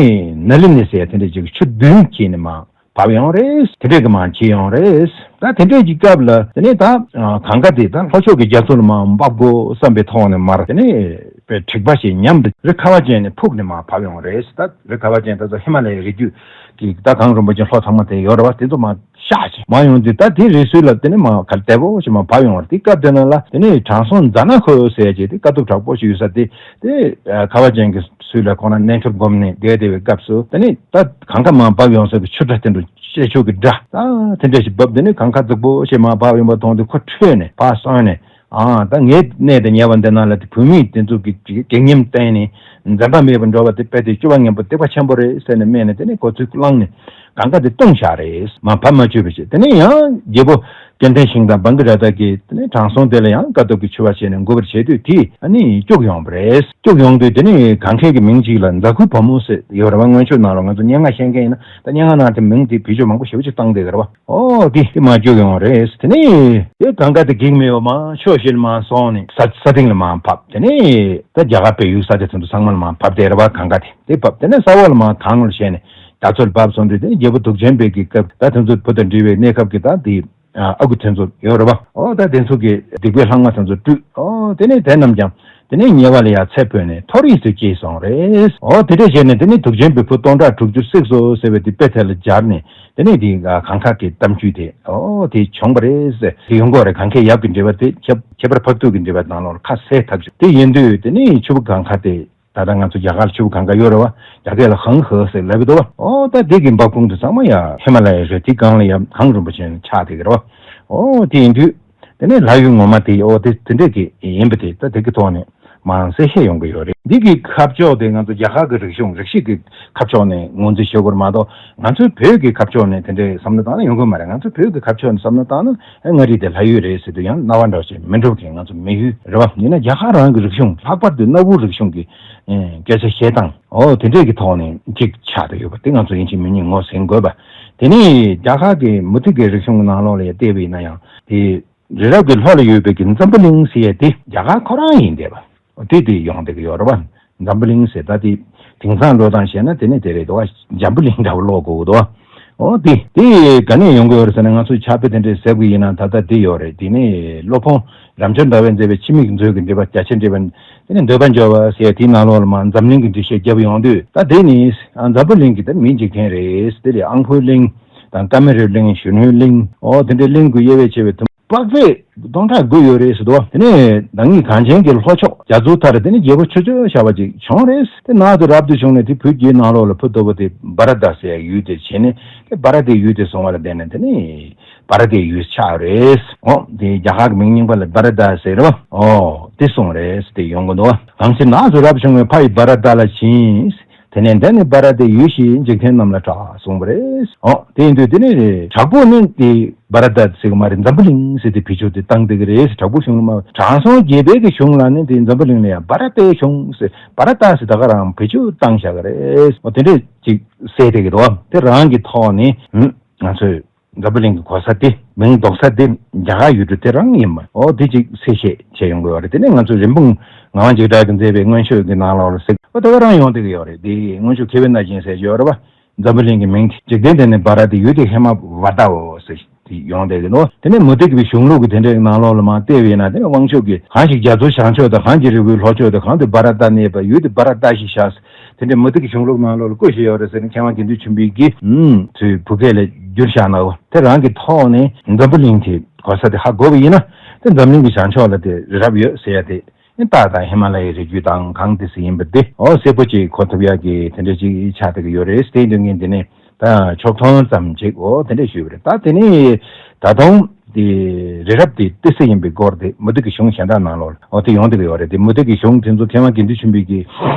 ནཱ་ལི་ནི་ཟེར་དེ་འདྲ་ཅིག་ཆུ་བདུན་གྱིས་ནི་མར་བབས་ཡོང་རེད། དེ་འདྲས་ཀྱི་མར་བྱེད་ཡོང་རེད། ད་དེ་འདྲས་ཀྱི་སྐབས་ལ་དེ་ནས་ད་གངྒཱ་དེ་ད་ལྷོ་ཕྱོགས་ཀྱི་རྒྱ་མཚོ་ལ་མར་འབབ་དགོས་བསམ་པའི་ཐོག་ནས་མར་དེ་ནས་དཔེ་འཁྲིག་པ་ཞིག་ཉམས་ཏེ་རི་ཁ་བ་ཅན་ནས་ཕུག་ནས་མར་བབས་ཡོང་རེད། ད་རི་ཁ་བ་ཅན་ད་ཚོ་ཧི་མ་ལ་ཡའི་རི་རྒྱུད་ཀྱི་ད་གངས་རིན་པོ་ཆེ་ལྷོ་ཚང་མ་དེ་ཡོད་རེད་བ། དེ་ཚོ་མར་ཤག་ཅིག་མར་ཡོང་དུས་ད་དེའི་རི་སུལ་ལ་དེ་ནས་མར་ག་བདེ་པོ་ཞིག་མར་བབས་ཡོང་བ་རེད། དེ་སྐབས་དེ་ནང་ལ་དེ་ནས་དྲང་སྲོང་ཛ་ན་ཧོ་ཟེར་གྱི་དེ་དཀའ་སྡུག་དྲག་པོ་ཞིག་ཡོད་ས་དེ་དེ་ཁ་བ་ཅན་གྱི་སུལ་ལ་ཁོང་རང་གནས་མཆོད་བསྒོམས་ནས་བསྡད་བསྡད་པའི་སྐབས་སུ་དེ་ནས་ད་གངས་ཁ་མར་བབས་ཡོང་ས་གི་ཆུ་སྒྲ་དེ་འདྲ་ཤེད་ཆུ་གི་སྒྲ་ད་དེ་འདྲ་ཞིག་བབས། དེ་ནས་གངས་ཁ་རྫིག་པོ་ཞིག་མར་བབས་ཡོང་པ་མཐོང་དུས་ཁོ་ཁྲོས་ནས་ཕར་སོང་ནས། ཨ་ད་ངའི་གནས་དེ་ཉེ་བ་འདི་ན་ལ་དེ་བུད་མེད་དེ་ཚོ་གི་སྒེག་ཉམས་བསྟན་ནས་འཛེམ་པ་མེད་པར་འགྲོ་བ་དེ་དཔེ་དེ་སྐྱོ་བ་ངན་པོ་སྡིག་པ་ཆེན་པོ་རེད་ཟེར་ནས་སྨྲས་ནས་དེ་ནས་ཁོ་ཚོས་བླངས་ནས་གངས་ཁ་དེ་བཏུང་བཞག་རེད། མར་བབས་མ་བཅུག་པ་བྱས། དེ་ནས་ཡང་རྒྱལ་པོ་སྐལ་ལྡན་ཤིང་དང་བང་གི་ར་ད་གིས་དེ་ནས་དྲང་སྲོང་དེ་ལ་ཡང་དཀའ་སྡུག་གི་མཆོད་པ་བྱས་ནས་མགུ་བར་བྱས་དུས་དེ་ཨ་ནི་སྐྱུག་ཡོང་བ་རེད། སྐྱུག་ཡོང་དུས་དེ་ནས་གངས་ཁའི་གི་མིང་གཅིག་ལ་ཛ་གུ་བ་མོ་ཟེར་ཡོད་རེད་བ། སྔོན་ཆད་ནང་ལ་ང་ཚོ་སྙན་ངག་ཤེས་མཁན་ཡིན་ན་ད་སྙན་ངག་ནང་དེ་མིང་དེ་བེད་སྤྱོད་མང་པོ་ཞེ་པོ་ཅིག་བཏང་བསྡད་ཀྱི་རེད་བ། ཨོ་དེ་དེ་མར་བཅུག་ཡོང་རེད། དེ་ནས་དེ་གངས་ཁ་དེ་གེགས་མེད་པ་མར་ཕྱོགས་བཞིར་མར་སོང་ནས་ས་ས་སྟེང་ལ་མར་བབས། དེ་ནས་ད་རྒྱ་གར་བལ་ཡུལ་ས་ཆ་དེ་ཚོ་ཚང་མ་ལ་མར་བབས་བསྡད་རེད་བ། གངས་ཁ་དེ་དེ་བབས། དེ་ནས་ས་འོག་ལ་མར་གངས་ལ་བྱས་ནས་རྒྱ་མཚོར་བབས་སོང་དུས་དེ་ནས་རྒྱལ་པོ་དུག་ཅན་པའི་གི་སྐབས་ད་དེ་ཚོ་བུ་དང་འབྲེལ་བའི་གནས་སྐབས་ཀྱི་ད་དེ་ཨ་ཁུ་དེ་ཚོ་ཡོད་རེད་བ། ཨོ་ད་དེ་ཚོ་གི་སྡིག་པའི་ལྷག་མ་དེ་ཚོ་བཀྲུས། ཨོ་དེ་ནས་དེ་རྣམས་ཀྱང་ དེ་ནས་དམྱལ་བ་ལ་ཡང་ཚེ་འཕོས་ནས་མཐོ་རིས་སུ་སྐྱེས་སོང་རེད། འོ་དེ་འདྲ་བྱས་ནས་དེ་ནས་དུག་ཅན་པའི་བུ་སྟོང་ཕྲག་དྲུག་ཅུ་བསད་སོ་ཟེར་བའི་དེ་དཔེ་དེ་ལ་སྦྱར་ནས་དེ་ནས་དེ་གངས་དཀར་གྱི་གཏམ་རྒྱུད་དེ་འོ་དེ་བྱུང་བ་རེད་ཟེར་དེ་ཡོང་གི་ཡོད་རེད། གངས་སྐེད་ཡབ་ཀྱི་འགྲེལ་པ་དེ་ཁྱད་ཁྱད་པར་འཕགས་བསྟོད་ཀྱི་འགྲེལ་པ་ནང་ལོགས་ལ་ཁ་གསལ་ཐག་ཆོད། དེ་ཡིན་དུས་དེ་ནས་ཆུ་བོ་གངས་དཀར་དེ། ད་ལྟ་ང་ཚོ་རྒྱ་གར་ལ་ཆུ་བོ་གངས་དཀར་ཡོད་རེད་བ། རྒྱ་སྐད་ལ་ཧང་ཧེ་ཟེར་ལབ་འདུག་བ། ཨོ་ད་དེ་གི་འབབ་ཁུང་དེ་ཚང་མ་ཡ་ཧི་མ་ལ་ཡའི་རི་དེ་སྒང་ལ་ཡ་གངས་རིན་པོ་ཆེ་ཆགས་བསྡད་ཀྱི་རེད་བ། ཨོ་དེ་ཡིན་དུས་དེ་ནས་ལྷ་ཡུལ་ངོ་མ་དེ་ཨོ་དེ་དེ་འདྲས་ཀྱི་ཡིན་པ་དེ་ད་དེ་གི་ཐོག་ནས་མང་སེ་ཤེས་ཡོང་གི་ཡོད་རེད། འདི་གི་ཁ་ཕྱོགས་དེ་ང་ཚོ་རྒྱ་གར་གི་རིག་གཞུང་རིག་གཞི་གི་ཁ་ཕྱོགས་ནས་ངོས་འཛིན་ཞུ་དགོས་རེད་མ་གཏོགས་ང་ཚོའི་བོད་ཀྱི་ཁ་ཕྱོགས་ནས་དེ་འདྲས་བསམ་བློ་བཏང་ན་ཡོང་གི་མ་རེད། ང་ཚོའི་བོད་ཀྱི་ཁ་ཕྱོགས་ནས་བསམ་བློ་བཏང་ན་ཨེ་མངའ་རིས་དེ་ལྷ་ཡུལ་རེད་ཟེར་དུས་ཡང་རྣ་བ་འདྲ་བ་ཞིག་མི་འགྲོ་གི། ང་ཚོ་མི་ཡུལ་རེད་བ། ཡིན་ན་རྒྱ་གར་རང་གི་རིག་གཞུང་ལྷག་པར་དུ་གནའ་བོའི་རིག་གཞུང་གི་སྐད་ཆ་བཤད་སྟངས་འོ་དེ་འདྲས་ཀྱི་ཐོག་ནས་ཅིག་ཆགས་བསྡད་ཡོད་པ་དེ་ང་ཚོ་ཡིན་གཅིག་མིན་གཉིས་ངོས་ཟིན་དགོས་པ། དེ་ནས་རྒྱ་གར་གྱི་མུ་སྟེགས་ཀྱི་རིག་གཞུང་གི་ནང་ལོགས་ལ་ཡང་བལྟས་པ་ཡིན་ན་ཡང་དེ་རི་རབ་ཀྱི་ལྷོ་ལ་ཡོད་པའི་གི་འཛམ་བུ་གླིང་ཟེར་ཡས་དེ་རྒྱ་གར་ཁོ་རང་ཡིན་བསྡད་པ། དེ་དེ་ཡོང་བསྡད་ཀྱི་ཡོད་རེད་བ། འཛམ་བུ་གླིང་ཟེར་ད་དེ་དེང་སང་འགྲོ་སྟངས་བཤད་ན་དེ་ནས་དེ་རེད་དོ། འཇམ་བུ་གླིང་འདྲ་བོ་ཀློག་དགོས་འདུག་ཨོ་དེ་དེ་ག་ནས་ཡོང་གི་ཡོད་རེད་ཟེར་ན་ང་ཚོས་ཕྱག་དཔེ་དེ་འདྲས་གཟིགས་པ་ཡིན་ན་ད་ལྟ་དེ་ཡོད་རེད། དེ་ནས་སློབ་དཔོན་རབ་འབྱམས་ཟླ་བས་མཛད་པའི་ཕྱི་མིག་མཛོད་ཀྱི་འགྲེལ་པ་རྒྱ་ཆེར་འགྲེལ་པ་དེ་ནས་འདོད་པ་འཇོ་བ་ཟེར་དེའི་ནང་ལོགས་ལ་མར་འཛམ་གླིང་གི་འགྲེལ་བཤད་བརྒྱབ་ཡོང་དུས་ད་དེ་ནི་འཛམ་བུ་གླིང་གི་ད་མིའི་འཇིག་རྟེན་རེད། དེ་ལས་ཨང་ཕོའི་གླིང་དང་ཀ་མེ་རུའི་གླིང་གཞོན་ནུའི་གླིང་ཨོ་དེ་འདྲའི་གླིང་དགུ་དབྱེ་བས་ཕྱེ་བའི་དུམ། དཔག་ཚད་སྟོང་ཕྲག་དགུ་ཡོད་རེད་ཟེར་འདུག་དེ་ནས་བདག་ཉིད་གངས་ཅན་གྱི་ལྷོ་ཕྱོགས་རྒྱ་མཚོའི་མཐར་དེ་ནས་རྒྱལ་པོ་ཆུ་ཚོད་བྱ་བ་ཅིག་བྱུང་རེད། དེ་ནགས་དེ་རབ་ཏུ་བྱུང་ནས་དེ་བོད་བརྒྱུད་ནང་ལོགས་ལ་བུ་ལྟ་བུ་དེ་བྷ་ར་ཏ་ཟེར་ཡག་ཡུལ་དེར་བྱས་ནས་དེ་བྷ་ར་ཏའི་ཡུལ་དེ་བཟུང་བ་ལ་བརྟེན་ནས་དེ་ནས་བྷ་ར་ཏའི་ཡུལ་ཆགས་རེད། འོ་དེ་རྒྱ་གར་གྱི་མིང་རྙིང་པ་ལ་བྷ་ར་ཏ་ཟེར་རེད་བ། འོ་དེ་གསུངས་རེད་དེ་ཡོང་གི་འདུག་གང་ཕྱིར་ནགས་སུ་རབ་བྱུང་བའི་ཕ་ཡི་བྷ་ར་ཏ་ལ་བྱིན། དེ་ནས་འདི་ནི་བྷ་ར་ཏའི་ཡུལ་ཞེས་འཇིག་རྟེན་རྣམས་ལ་གྲགས་གསུངས་པ་རེད། འོ་དེ་ཡིན་དུས་དེ་ནི་དྲག་པོ་ནི་དེ་བྷ་ར་ཏ་ཟེར་གི་མ་རེད། འཛམ་བུ་གླིང་ཟེར་དེ་བེད་སྤྱོད་དེ་བཏང་བསྡད་ཀྱི་རེད། དྲག་པོ་གཞུང་ལ་མ་དྲང་སྲོང་རྒྱལ་པོའི་གི་གཞུང་ལ་ནི་དེ་འཛམ་བུ་གླིང་ལ་ཡང་བྷ་ར་ཏའི་གཞུང་ཟེར་བྷ་ར་ཏ་ཟེར་ད་ག་རང་བེད་སྤྱོད་བཏང་བཞག་གི་རེད། འོ་དེ་འདྲས་ཅིག་གསལ་བསྡད་ཀྱི་འདུག་དེ་རང་གི་ཐོག་ནས་ང་ཚོས་འཛམ་བུ་གླིང་གི་གོ་ས་དེ་མིང་འདོགས་ས་དེ་རྒྱ་གར་ཡུལ་གྲུ་དེ་རང་ཡིན་པ་འོ་དེ་ཅིག་གསལ་བཤད་བྱས་ཡོང་གི་ཡོད་རེད། དེ་ནས་ང་ཚོ་རིན་སྤུངས་ངག་དབང་འཇིགས་བྲལ་གྱིས་མཛད་པའི་མངོན་བརྗོད་ཀྱི་ནང་ལོགས་ལ་གཟིགས་པ་དེ་ག་རང་ཡོང་བསྡད་ཀྱི་ཡོད་རེད། དེ་མངོན་བརྗོད་མཁས་པའི་རྣ་ཅན་ཟེར་གྱི་ཡོད་རེད་པ། འཛམ་བུ་གླིང་གི་མིང་དེ་འཇིག་རྟེན་དེ་ནི་བྷ་ར་ཏའི་ཡུལ་དེ་ཧེ་མ་བྷ་ར་ཏའོ་ཟེར་དེ་ཡོང་བསྡད་ཀྱི་འདུག་དེ་ནས་མུ་སྟེགས་པའི་གཞུང་ལུགས་ཀྱི་དེ་འདྲའི་ནང་ལོགས་ལ་མར་བལྟས་པ་ཡིན་ན་དེ་ནི་དབང་ཕྱུག་གིས་གང་ཞིག་རྒྱ་མཚོའི་བྱང་ཕྱོགས་དང་གངས་ཀྱི་རི་བོའི་ལྷོ་ཕྱོགས་དེ་གང་དུ་བྷ་ར་ཏ་གནས་པ་ཡུལ་དེ་བྷ་ར་ཏ་ཞེས་བྱ། དེ་འདྲའི་མུ་སྟེགས་ཀྱི་གཞུང་ལུགས་ནང་ལོགས་ལ་བཀོད་བཞག་ཡོད་རེད་ཟེར་ནས་མཁས་དབང་དགེ་འདུན་ཆོས་འཕེལ་གྱིས་ཚུར་བོད་སྐད་ལ་བསྒྱུར་བཞག་གནང་བ་དེ་རང་གི་ཐོག་ནས་འཛམ་བུ་གླིང་དེ་གོ་ས་དེ་ཧ་གོ་བ་ཡིན་ན་དེ་འཛམ་གླིང་གི་བྱང་ཕྱོགས་ལ་དེ་རི་རབ་ཡོད་ཟེར་ཡ་དེ་སྟག་དང་ཧི་མ་ལ་ཡའི་རི་རྒྱུད་དང་གང་དེ་ཚོ་ཡིན་པ་དེ་འོ་གསལ་པོ་ཅིག་གོ་ཐུབ་ཡ་གི་དེ་འདྲ་ཅིག་ཆགས་བསྡད་ཀྱི་ཡོད་རེད། དེ་འདོད་མཁན་དེ་ནས་ད་ཕྱོགས་མཐོང་ཙམ་ཅིག་འོ་དེ་འདྲ་ཞུས་པ་རེད། ད་དེ་ནས་ད་དུང་དེ་རི་རབ་དེ་ཏི་སེ་ཡིན་པའི་སྐོར་དེ་མུ་སྟེགས་ཀྱི་གཞུང་གཞན་དག་ནང་ལོགས་ལ་འོ་དེ་ཡོང་བསྡད་ཀྱི་ཡོད་རེད། དེ་མུ་སྟེགས་ཀྱི་གཞུང་དེ་ཚོ་མཁས་དབང་དགེ་འདུན་ཆོས་འཕེལ་གྱིས་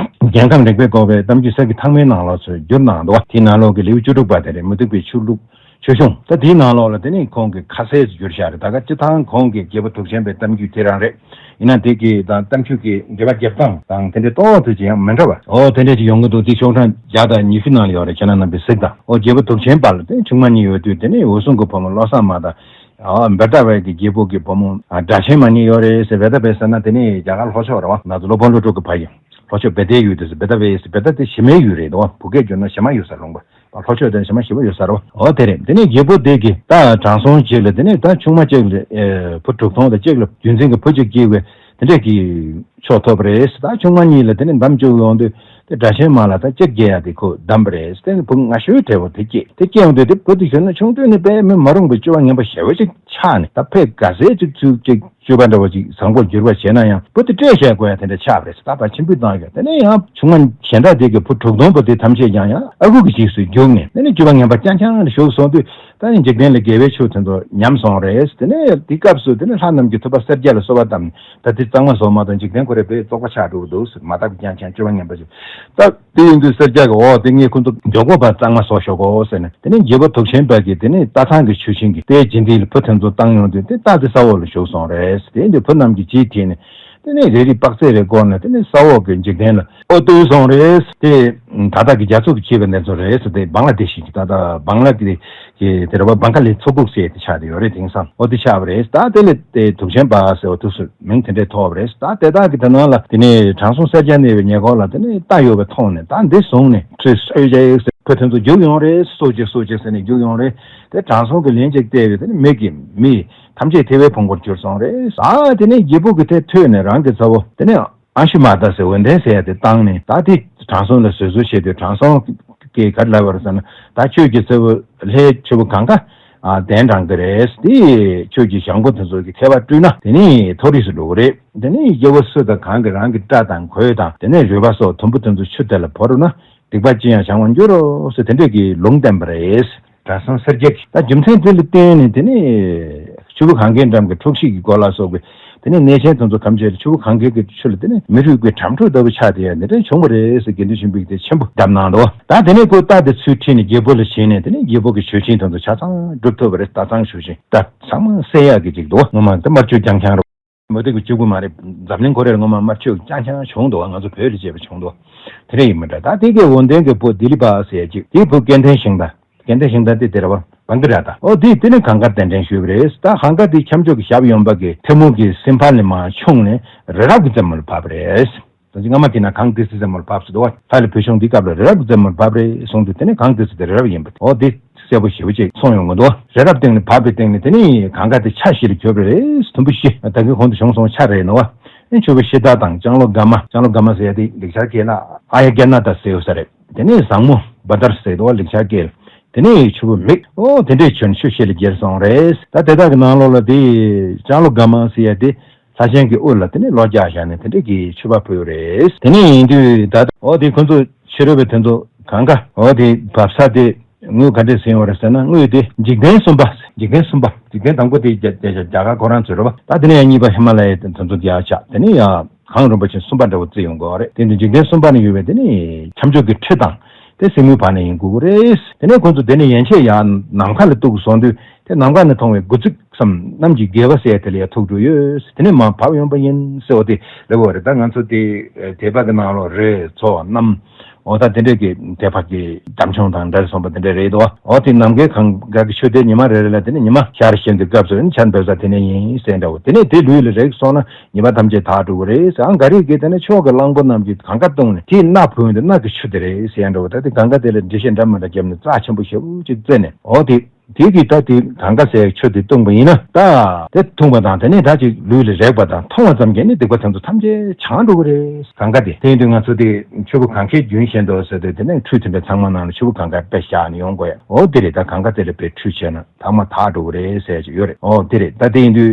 རྒྱལ་ཁམས་རིག་པས་བསྐོར་བའི་གཏམ་རྒྱུད་གསེར་གྱི་ཐང་མའི་ནང་ལོགས་སུ་བསྒྱུར་གནང་འདུག་དེའི་ནང་ལོགས་ཀྱི་ལེའུ་བཅུ་དྲུག་པ་དེ་རེད། མུ་སྟེགས་པའི་ཆོས་ལུགས་ཆོས་གཞུང་། ད་དེའི་ནང་ལོགས་ལ་དེ་ནས་ཁོང་གིས་ཁ་གསལ་བསྒྱུར་བཞག་རེད། ད་ག་སྤྱི་བཏང་ཁོང་གིས་རྒྱལ་པོ་དུག་ཅན་པའི་གཏམ་རྒྱུད་དེ་རང་རེད། ཡིན་ན་དེ་གི་དང་གཏམ་རྒྱུད་ཀྱི་འགྲེལ་པ་རྒྱབ་སྟངས་དང་དེ་འདྲའི་ཏོག་ཙམ་ཅིག་ཡང་མི་འདྲ་བ། ཨོ་དེ་འདྲས་ཅིག་ཡོང་གི་འདུག་དེ་ཤོག་གྲངས་བརྒྱ་དང་ཉི་ཤུ་ནང་ལ་ཡོད་རེད། ཁྱེད་རང་རྣམ་པས་གཟིགས་དང་། ཨོ་རྒྱལ་པོ་དུག་ཅན་པ་ལ་དེ་ཆུང་མ་གཉིས་ཡོད་དུས་དེ་ནས་འོད་སྲུང་གི་བུ་མོ་བློ་བཟང་མ་དང་། ཨོ་བེ་ཏ་བེ་གི་རྒྱལ་པོ་གི་བུ་མོ་ཨ་སྒྲ་ཆེན་མ་གཉིས་ཡོད་རེད་ཟེར། བེ་ཏ་བེ་ཟེར་ན་དེ་ནས་རྒྱ་གར་ལྷོ་ཕྱོགས་རེད་བ། ང་ཚོ་སློབ་དཔོན་ཀླུ་སྒྲུབ་ཀྱི་ཕ་ཡུལ། ལྷོ་ཕྱོགས་བེ་ཏའི་ཡུལ་དེ་ཟེར། བེ་ཏ་བེ་ཟེར། བེ་ཏ་དེ་བྱེ་མའི་ཡུལ་རེད་དོ། བོད་སྐད་བསྒྱུར་ན་བྱེ་མ་ཡོད་ས་རུང་བ། ལྷོ་ཕྱོགས་དེ་བྱེ་མ་ཞེ་པོ་ཡོད་ས་རེད་བ། འོ་དེ་རེད། དེ་ནས་རྒྱལ་པོ་དེ་གིས་ད་དྲང་སྲོང་ཅིག་ལ་དེ་ནས་ད་ཆུང་མ་ཅིག་ལ་ཨེ་བུ་དྲུག་སྟོང་དང་གཅིག་ལ་རྒྱུད་འཛིན་གྱི་བུ་གཅིག་སྐྱེས་པའི་དེ་འདྲས་ཀྱི་ཕྱོགས་ཐོབ་པ་རེད། ད་ཆུང་མ་གཉིས་ལ་དེ་ནས་འདམ་བཅུག་ཡོང་དུས་དེ་སྒྲ་ཆེན་མ་ལ་ད་གཅིག་སྐྱེ་ཡ་དེ་ཁོ་བདམས་པ་རེད། དེ་ནས་བུ་སྔ་ཤོས་གྲས་པོ་དེ་སྐྱེས། དེ་སྐྱེས་ཡོང་དུས་དེ་བུ་དེ་གཞོན་ནུ་ཆུང་དུས་ནས་དཔེ་མི་མ་རུངས་པའི་སྤྱོད་པ་ངན་པ་ཞེ་པོ་ཅིག་ཆགས་ནས་ད་ཕས་ག་ཚད་ཅིག་ཚུལ་ཅིག་སྤྱོད་པ་འདྲ་བོ་ཅིག་བཟང་པོར་འགྱུར་བ་བྱས་ན་ཡང་བུ་དེ་བཀྲེས་བཞག་དགོས་ཡ་དེ་འདྲ་ཆགས་པ་རེད། ད་ཕར་ཕྱིན་བུད་བཏང་ཡོད། དེ་ནས་ཡང་ཆུང་མ་གཞན་དག་དེ་གི་བུ་དྲུག་སྟོང་པོ་དེ་ཐམས་ཅད་ཀྱང་ཡང་ཨ་ཁུ་གི་རྗེས་སུ་རྒྱུགས་ནས་དེ་ནས་སྤྱོད་པ་ངན་པ་རྐྱང་རྐྱང་ལ་ཞུགས་སོང་དུས་ད་ནི་འཇིག་རྟེན་ལ་དགེ་བའི་ཆོས་དེ་ཚོ་ཉམས་སོང་རེད། དེ་ནས་དེ་སྐབས་སུ་དེ་ནས་ལྷ་རྣམས་ཀྱིས་ཐུབ་པ་སེར་སྐྱ་ལ་གསོལ་བ་བཏབ་ནས་ད་དེ་གཙང་མ་བཟོ་མ་གཏོགས་འཇིག་རྟེན་ཁོ་རའི་བུའི་བཙོག་པ་ཆགས་འགྲོ་གི་འདུག་ཟེར། མ་དག་པའི་རྐྱང་རྐྱང་སྤྱོད་པ་ངན་པ་ཞིག་ད། དེ་ཡིན་དུས་སེར་སྐྱ་གི་འོ་དེ་ངས་ཁོ་ཚོ་མགྱོགས་པོ་ཕར་གཙང་མ་བཟོ་ཤོག་གོ་ཟེར་ནས། དེ་ནས་རྒྱལ་པོ་དུག་ཆེན་པ་གིས་དེ་ནས་སྟག་ཚང་གི་ཆུ་ཆེན་གྱི་རྟའི་རྗེས་འདེད་ལ་བུ་དེ་ཚོ་བཏང་ཡོང་དུས་དེ་སྟག་དེ་ས་འོག་ལ་ཞུགས་སོང་རེད། དེ་ཡིན་དུས་བུ་རྣམས་ཀྱིས་རྗེས་དྲན་ནས་དེ་ནས་རེ་རེ་དཔག་ཚད་རེ་བསྐོར་ནས་དེ་ནས་ས་འོག་གི་འཇིག་རྟེན་ལ་ཨོ་བཏུལ་སོང་རེད། དེ་ད་ལྟ་གི་རྒྱ་མཚོ་གིས་ཁྱེར་བ་འདི་ཚོ་རེད་ཟེར། དེ་བང་ལ་དེ་ཞིག་ད་ལྟ་བང་ལ་གི་གི་དེ་རེད་བ། བང་ཁ་ལི་མཚོ་ཁུག་ཟེར་དེ་ཆགས་བསྡད་ཡོད་རེད། དེང་སང་ཨོ་དེ་ཆགས་པ་རེད། ད་དེ་ལས་དེ་དུག་ཆེན་པ་ཟེར་བ་དུས་སུ་མིང་དེ་འདྲས་ཐོགས་པ་རེད། ད་དེ་དག་གི་དེ་ནང་ལ་དེ་ནས་དྲང་སྲོང་སེར་སྐྱ་གནས་པའི་ཉེ་འཁོར་ལ་དེ་ནས་རྟ་ཡོད་པ་མཐོང་ནས་ད་འདི་བཟུང་ནས་ཁྲིད་སོང་ཟེར། བུ་དེ་ཚོ་རྒྱུགས་ཡོང་རེད། སྲོག་གཅོད་སྲོག་གཅོད་ཟེར་ནས་རྒྱུགས་ཡོང་རེད། དེ་དྲང་སྲོང་གི་ལན་ཅིག་བལྟས་པས་དེ་ནས་མི་གི་མི་ཐམས་ཅད་ཐལ་བའི་ཕུང་པོར་གྱུར་སོང་རེད། ཨ་དེ་ནས་རྒྱལ་པོ་གི་དེ་ཐོས་ནས་རང་གི་ཚ་བོ་དེ་ནས་ ཨ་ཤུ་མ་ད་ཟེར་འོད་ལྡན་ཟེར་ཡ་དེ་བཏང་ནས། ད་དེ་དྲང་སྲོང་ལ་བཟོད་གསོལ་བྱེད་དུས། དྲང་སྲོང་གིས་ག་རེ་ལབ་པ་རེད་ཟེར་ན། ད་ཁྱོད་ཀྱི་སྲས་པོ་ལྷའི་ཆུ་བོ་གངྒཱ་ཨ་གདན་དྲངས་ཀྱི་རེད། དེ་ཁྱོད་ཀྱི་ཞང་པོ་དེ་ཚོ་གི་ཐལ་བ་བཀྲུས་ན་དེ་ནི་མཐོ་རིས་སུ་འགྲོ་གི་རེད། དེ་ནི་སྐྱེ་བོ་སུ་དང་གང་གིས་རང་གི་སྐྲ་དང་གོས་དང་དེ་ནས་རུས་པ་སོགས་དུམ་བུ་དེ་ཚོ་ཆུ་དེ་ལ་བོར་ན། སྡིག་པ་ཅི་ཡང་བྱང་བར་འགྱུར་རོ་ཟེར། དེ་འདྲས་ཀྱི་ལུང་བསྟན་པ་རེད། དྲང་སྲོང་སེར་སྐྱ་གིས་ད་རྒྱུ་མཚན་དེ་ལ་བརྟེན་ནས། དེ་ནས་ཆུ་བོ་གངྒཱའི་འགྲམ་གྱི་འཁྲུག་གཞིས་ཀྱི་སྐོར་ལ་སོགས་པའི་དེ་ནས་གནས་ཆེན་དེ་ཚོ་ཐམས་ཅད་ལ་ཆུ་བོ་གངྒཱའི་ཆུ་ལ་དེ་ནས་མི་རུས་པའི་གྲམ་ཕྲུག་ལྟ་བུ་ཆགས་བསྡད་ཡ་འདི་འདྲ་བྱུང་བ་རེད་ཟེར་དགེ་འདུན་ཆོས་འཕེལ་གྱིས་དེ་ཆེན་པོ་བརྡབས་གནང་འདུག་ད་དེ་ནས་ཁོས་རྟ་དེ་ཚུར་ཁྲིད་ནས་རྒྱལ་པོ་ལ་བྱིན་ནས། དེ་ནས་རྒྱལ་པོ་གི་མཆོད་སྦྱིན་དེ་ཚོ་ཆ་ཚང་སྒྲུབ་ཐུབ་པ་རེད། རྟ་ཚང་ཞུ་ཞིང་རྟ་ཚང་མ་བསད་ཡག་གི་ཅིག་འདུག་ངོ་མ་དེ་དམར་མཆོད་རྐྱང་རྐྱང་རེད། མུ་སྟེགས་ཀྱི་སྤྱོད་སྒོ་མ་རེད། འཛམ་གླིང་ཁོ་རེར་ངོ་མ་དམར་མཆོད་རྐྱང་རྐྱང་བྱུང་འདུག་ང་ཚོ་བོད་ལ་བྱས་པ་བྱུང་འདུག་དེ་འདྲ་ཡིན་མི་འདྲ། ད་དེ་གའི་འོད་ལྡན་གྱི་བུ་ལྡི་ལི་པ་ཟེར་ཡ་ཅིག་དེའི་བུ་སྐལ་ལྡན་ཤིང་རྟ། སྐལ་ལྡན་ཤིང་རྟ་དེ་དེ་རེད་པ། བྷ་གི་ར་ཏ། ཨོ་དེ་དེ་ནས་གངྒཱ་གདན་འདྲེན་ཞུས་པ་རེད། ད་གངྒཱ་དེ་ཁྱབ་འཇུག་གི་ཞབས་གཡོན་པ་གི་ཐལ་མོ་གི་སྲིན་ཕག་ལས་མར་མཆོངས་ནས་རི་རབ་ཀྱི་རྩེ་མོ་ལ་བབས་པ་རེད། ད་ཅི་སྔ་མ་དེ་ན་གངས་ཏི་སེའི་རྩེ་མོར་བབས་སུ་འདུག་བ། ཧ་ལས་བོད་གཞུང་འདི་སྐབས་ལ་རི་རབ་ཀྱི་རྩེ་མོར་བབས་རེད་གསུངས་དུས། དེ་ནས་གངས་ཏི་སེ་དེ་རི་རབ་ཡིན་པ། ཨོ་དེ་གསལ་པོ་ཞེ་པོ་ཅིག་མཐོང་ཡོང་གི་འདུག་རི་རབ་སྟེང་ལ་བབས་པའི་སྟེང་ནས་དེ་ནས་གངྒཱ་དེ་ཆ་བཞི་ལ་གྱུར་པ་རེད། དུམ་བུ་བཞི། ད་གིན་གོང་དུ་བྱུང་སོང་། ཆ་རེད་ནོ་བ། ཨེ་ཆུ་བོ་ཤི་ད་དང་ལྕང་ལོ་དགའ་མ། ལྕང་ལོ་དགའ་མ་ཟེར་ཡ་དེ་ལེགས་སྦྱར་སྐད་ལ་ཨཱརྱ་གྷ་ན་ད་ཟེར་ཡོད་ས་རེད། དེ་ནས་བཟང་མོ་བྷ་དར་ཟེར་འདུག་བ། ལེགས་སྦྱར་སྐད་ལ། དེ་ནས་ཆུ་བོ་མིག་ཨོ་དེ་འདྲས་བྱོན་ཆུ་བཞི་ལ་གྱེར་སོང་རེད། ད་དེ་དག་གི་ནང་ལོགས་ལ་དེ་ལྕང་ལོ་དགའ་མ་ཟེར་ཡ་དེ། ལྷ་ཆེན་གྱི་དབུ་ལ་དེ་ནས་གློ་རྒྱག་བཞག་ནས་དེ་འདྲས་ཀྱི་མཆོད་པ་ཕུལ་ཡོད་རེད། དེ་ནས་ཡིན་དུས་ད་ལྟ་ཨོ་དེ་ཁོ་ཚོ་ཕྱི་རོལ་པའི་དེ་ཚོ་གང་ག་ཨོ་དེ་བབས་ས་དེ་དངུལ་ག་འདྲས་ཟིན་ཡོད་རེད་ཟེར་ན། དངུལ་དེ་འཇིག་རྟེན་གསུམ་པ། འཇིག་རྟེན་གསུམ་པ། འཇིག་རྟེན་དང་པོ་དེ་རྒྱ་རྒྱ་རྒྱ་གར་ཁོ་རང་ཚོའི་རེད་པ། ད་དེ་ནས་ཡང་གཉིས་པ་ཧི་མ་ལ་ཡའི་དེ་ཚོ་རྒྱག་ཆགས། དེ་ནས་ཡང་གངས་རིན་པོ་ཆེ་གསུམ་པ་འདྲ་བོ་བརྩི་ཡོང་དགོས་རེད། དེ་འདི་འཇིག་རྟེན་གསུམ་པ་ནས་ཡོད་པའི་དེ་ནས་ཁྱབ་འཇུག་གི་ཁྲི་དང་། དེ་སྲིན་མོའི་བར་ནས་ཡིན་དགོས་ཀྱི་རེད། དེ་ནས་ཁོ་ཚོ་དེ་ནས་ཡན་ཆད་ཡར་ནམ་མཁའ་ལ་གཏུགས་སོང་དུས། དེ་ནམ་མཁའ་ནས་མཐོང་བའི་དགུ་ཚིགས་སམ་གནམ་གྱི་རྒྱལ་བ་ཟེར་ཡ་དེ་ལ་ཡར་ཐུག་འགྲོ་ཡོད། དེ་ནས་མར་བབས་ཡོང་པ་ཡིན་ཟེར་བ་དེ་ལབ་པ་རེད། ད་ང་ཚོ་དེ་དད་པ་གི་ནང་ལོགས་རི་མཚོ་གནམ་འོ་ད་དེ་འདྲས་ཀྱི་དད་པ་གི་འདམ་ཆུང་དང་འདྲ་སོང་པ་དེ་འདྲས་རེད་དོ། འོ་དེ་ནམ་མཁའི་གངས་དཀར་གྱི་ཆུ་དེ་ཉི་མ་རེ་རེ་ལ་དེ་ནས་ཉི་མ་ཤར་བཞིན་དུ་སྐབས་སུ་ཆར་འབེབས་ས་དེ་ནས་ཡིན་ཟེར་འདྲ་བོ། དེ་ནས་དེ་ལུས་ལ་རེག་སོང་ན་ཉེས་པ་ཐམས་ཅད་དག་འགྲོ་གི་རེད་ཟེར། ཨང་ག་རེ་གི་དེ་ནས་ཕྱོགས་ཀྱི་གླང་པོ་རྣམས་ཀྱིས་གངྒཱ་བཏུང་ནས་དེའི་སྣ་ཕུལ་ཡོང་དུས་སྣ་གི་ཆུ་དེ་རེད་ཟེར་ཡ་འདྲ་བོ། ད་དེ་གངྒཱ་དེ་ལ་འགྲེལ་བཤད་འདྲ་མི་འདྲ་བརྒྱབ་ནས་རྩ་ཆེན་པོ་ཞེ་པོ་ཅིག་བརྩིས་ནས། འོ་དེ་དེ་གིས་ད་དེ་གངྒཱ་ཟེར་ཡའི་ཆུ་དེ་བཏུངས་པ་ཡིན་ན། ད་དེ་འཐུངས་པ་དང་དེ་ནས་ད་ཅིག་ལུས་ལ་རེག་པ་དང་མཐོང་བ་ཙམ་གྱིས་ནི་སྡིག་པ་དེ་ཚོ་ཐམས་ཅད་བྱང་འགྲོ་གི་རེད། གངྒཱ་དེ་དེ་ཡིན་དུས་ང་ཚོ་དེ་ཆུ་བོ་གངྒཱའི་རྒྱུན་བཞིན་དུ་ཟེར་དུས། དེ་ནས་ཁྲུས་དེ་འདྲ་ཚང་མ་ནང་ལ་ཆུ་བོ་གངྒཱ་དཔེ་བཞག་ནས་ཡོང་དགོས་ཡ། འོ་དེ་རེད། ད་གངྒཱ་དེ་ལ་དཔེ་ཁྲུས་བྱས་ན་ལྷག་མ་དག་འགྲོ་གི་རེད་ཟེར་གྱི་ཡོད་རེད། འོ་དེ་རེད། ད་དེ་ཡིན་དུས་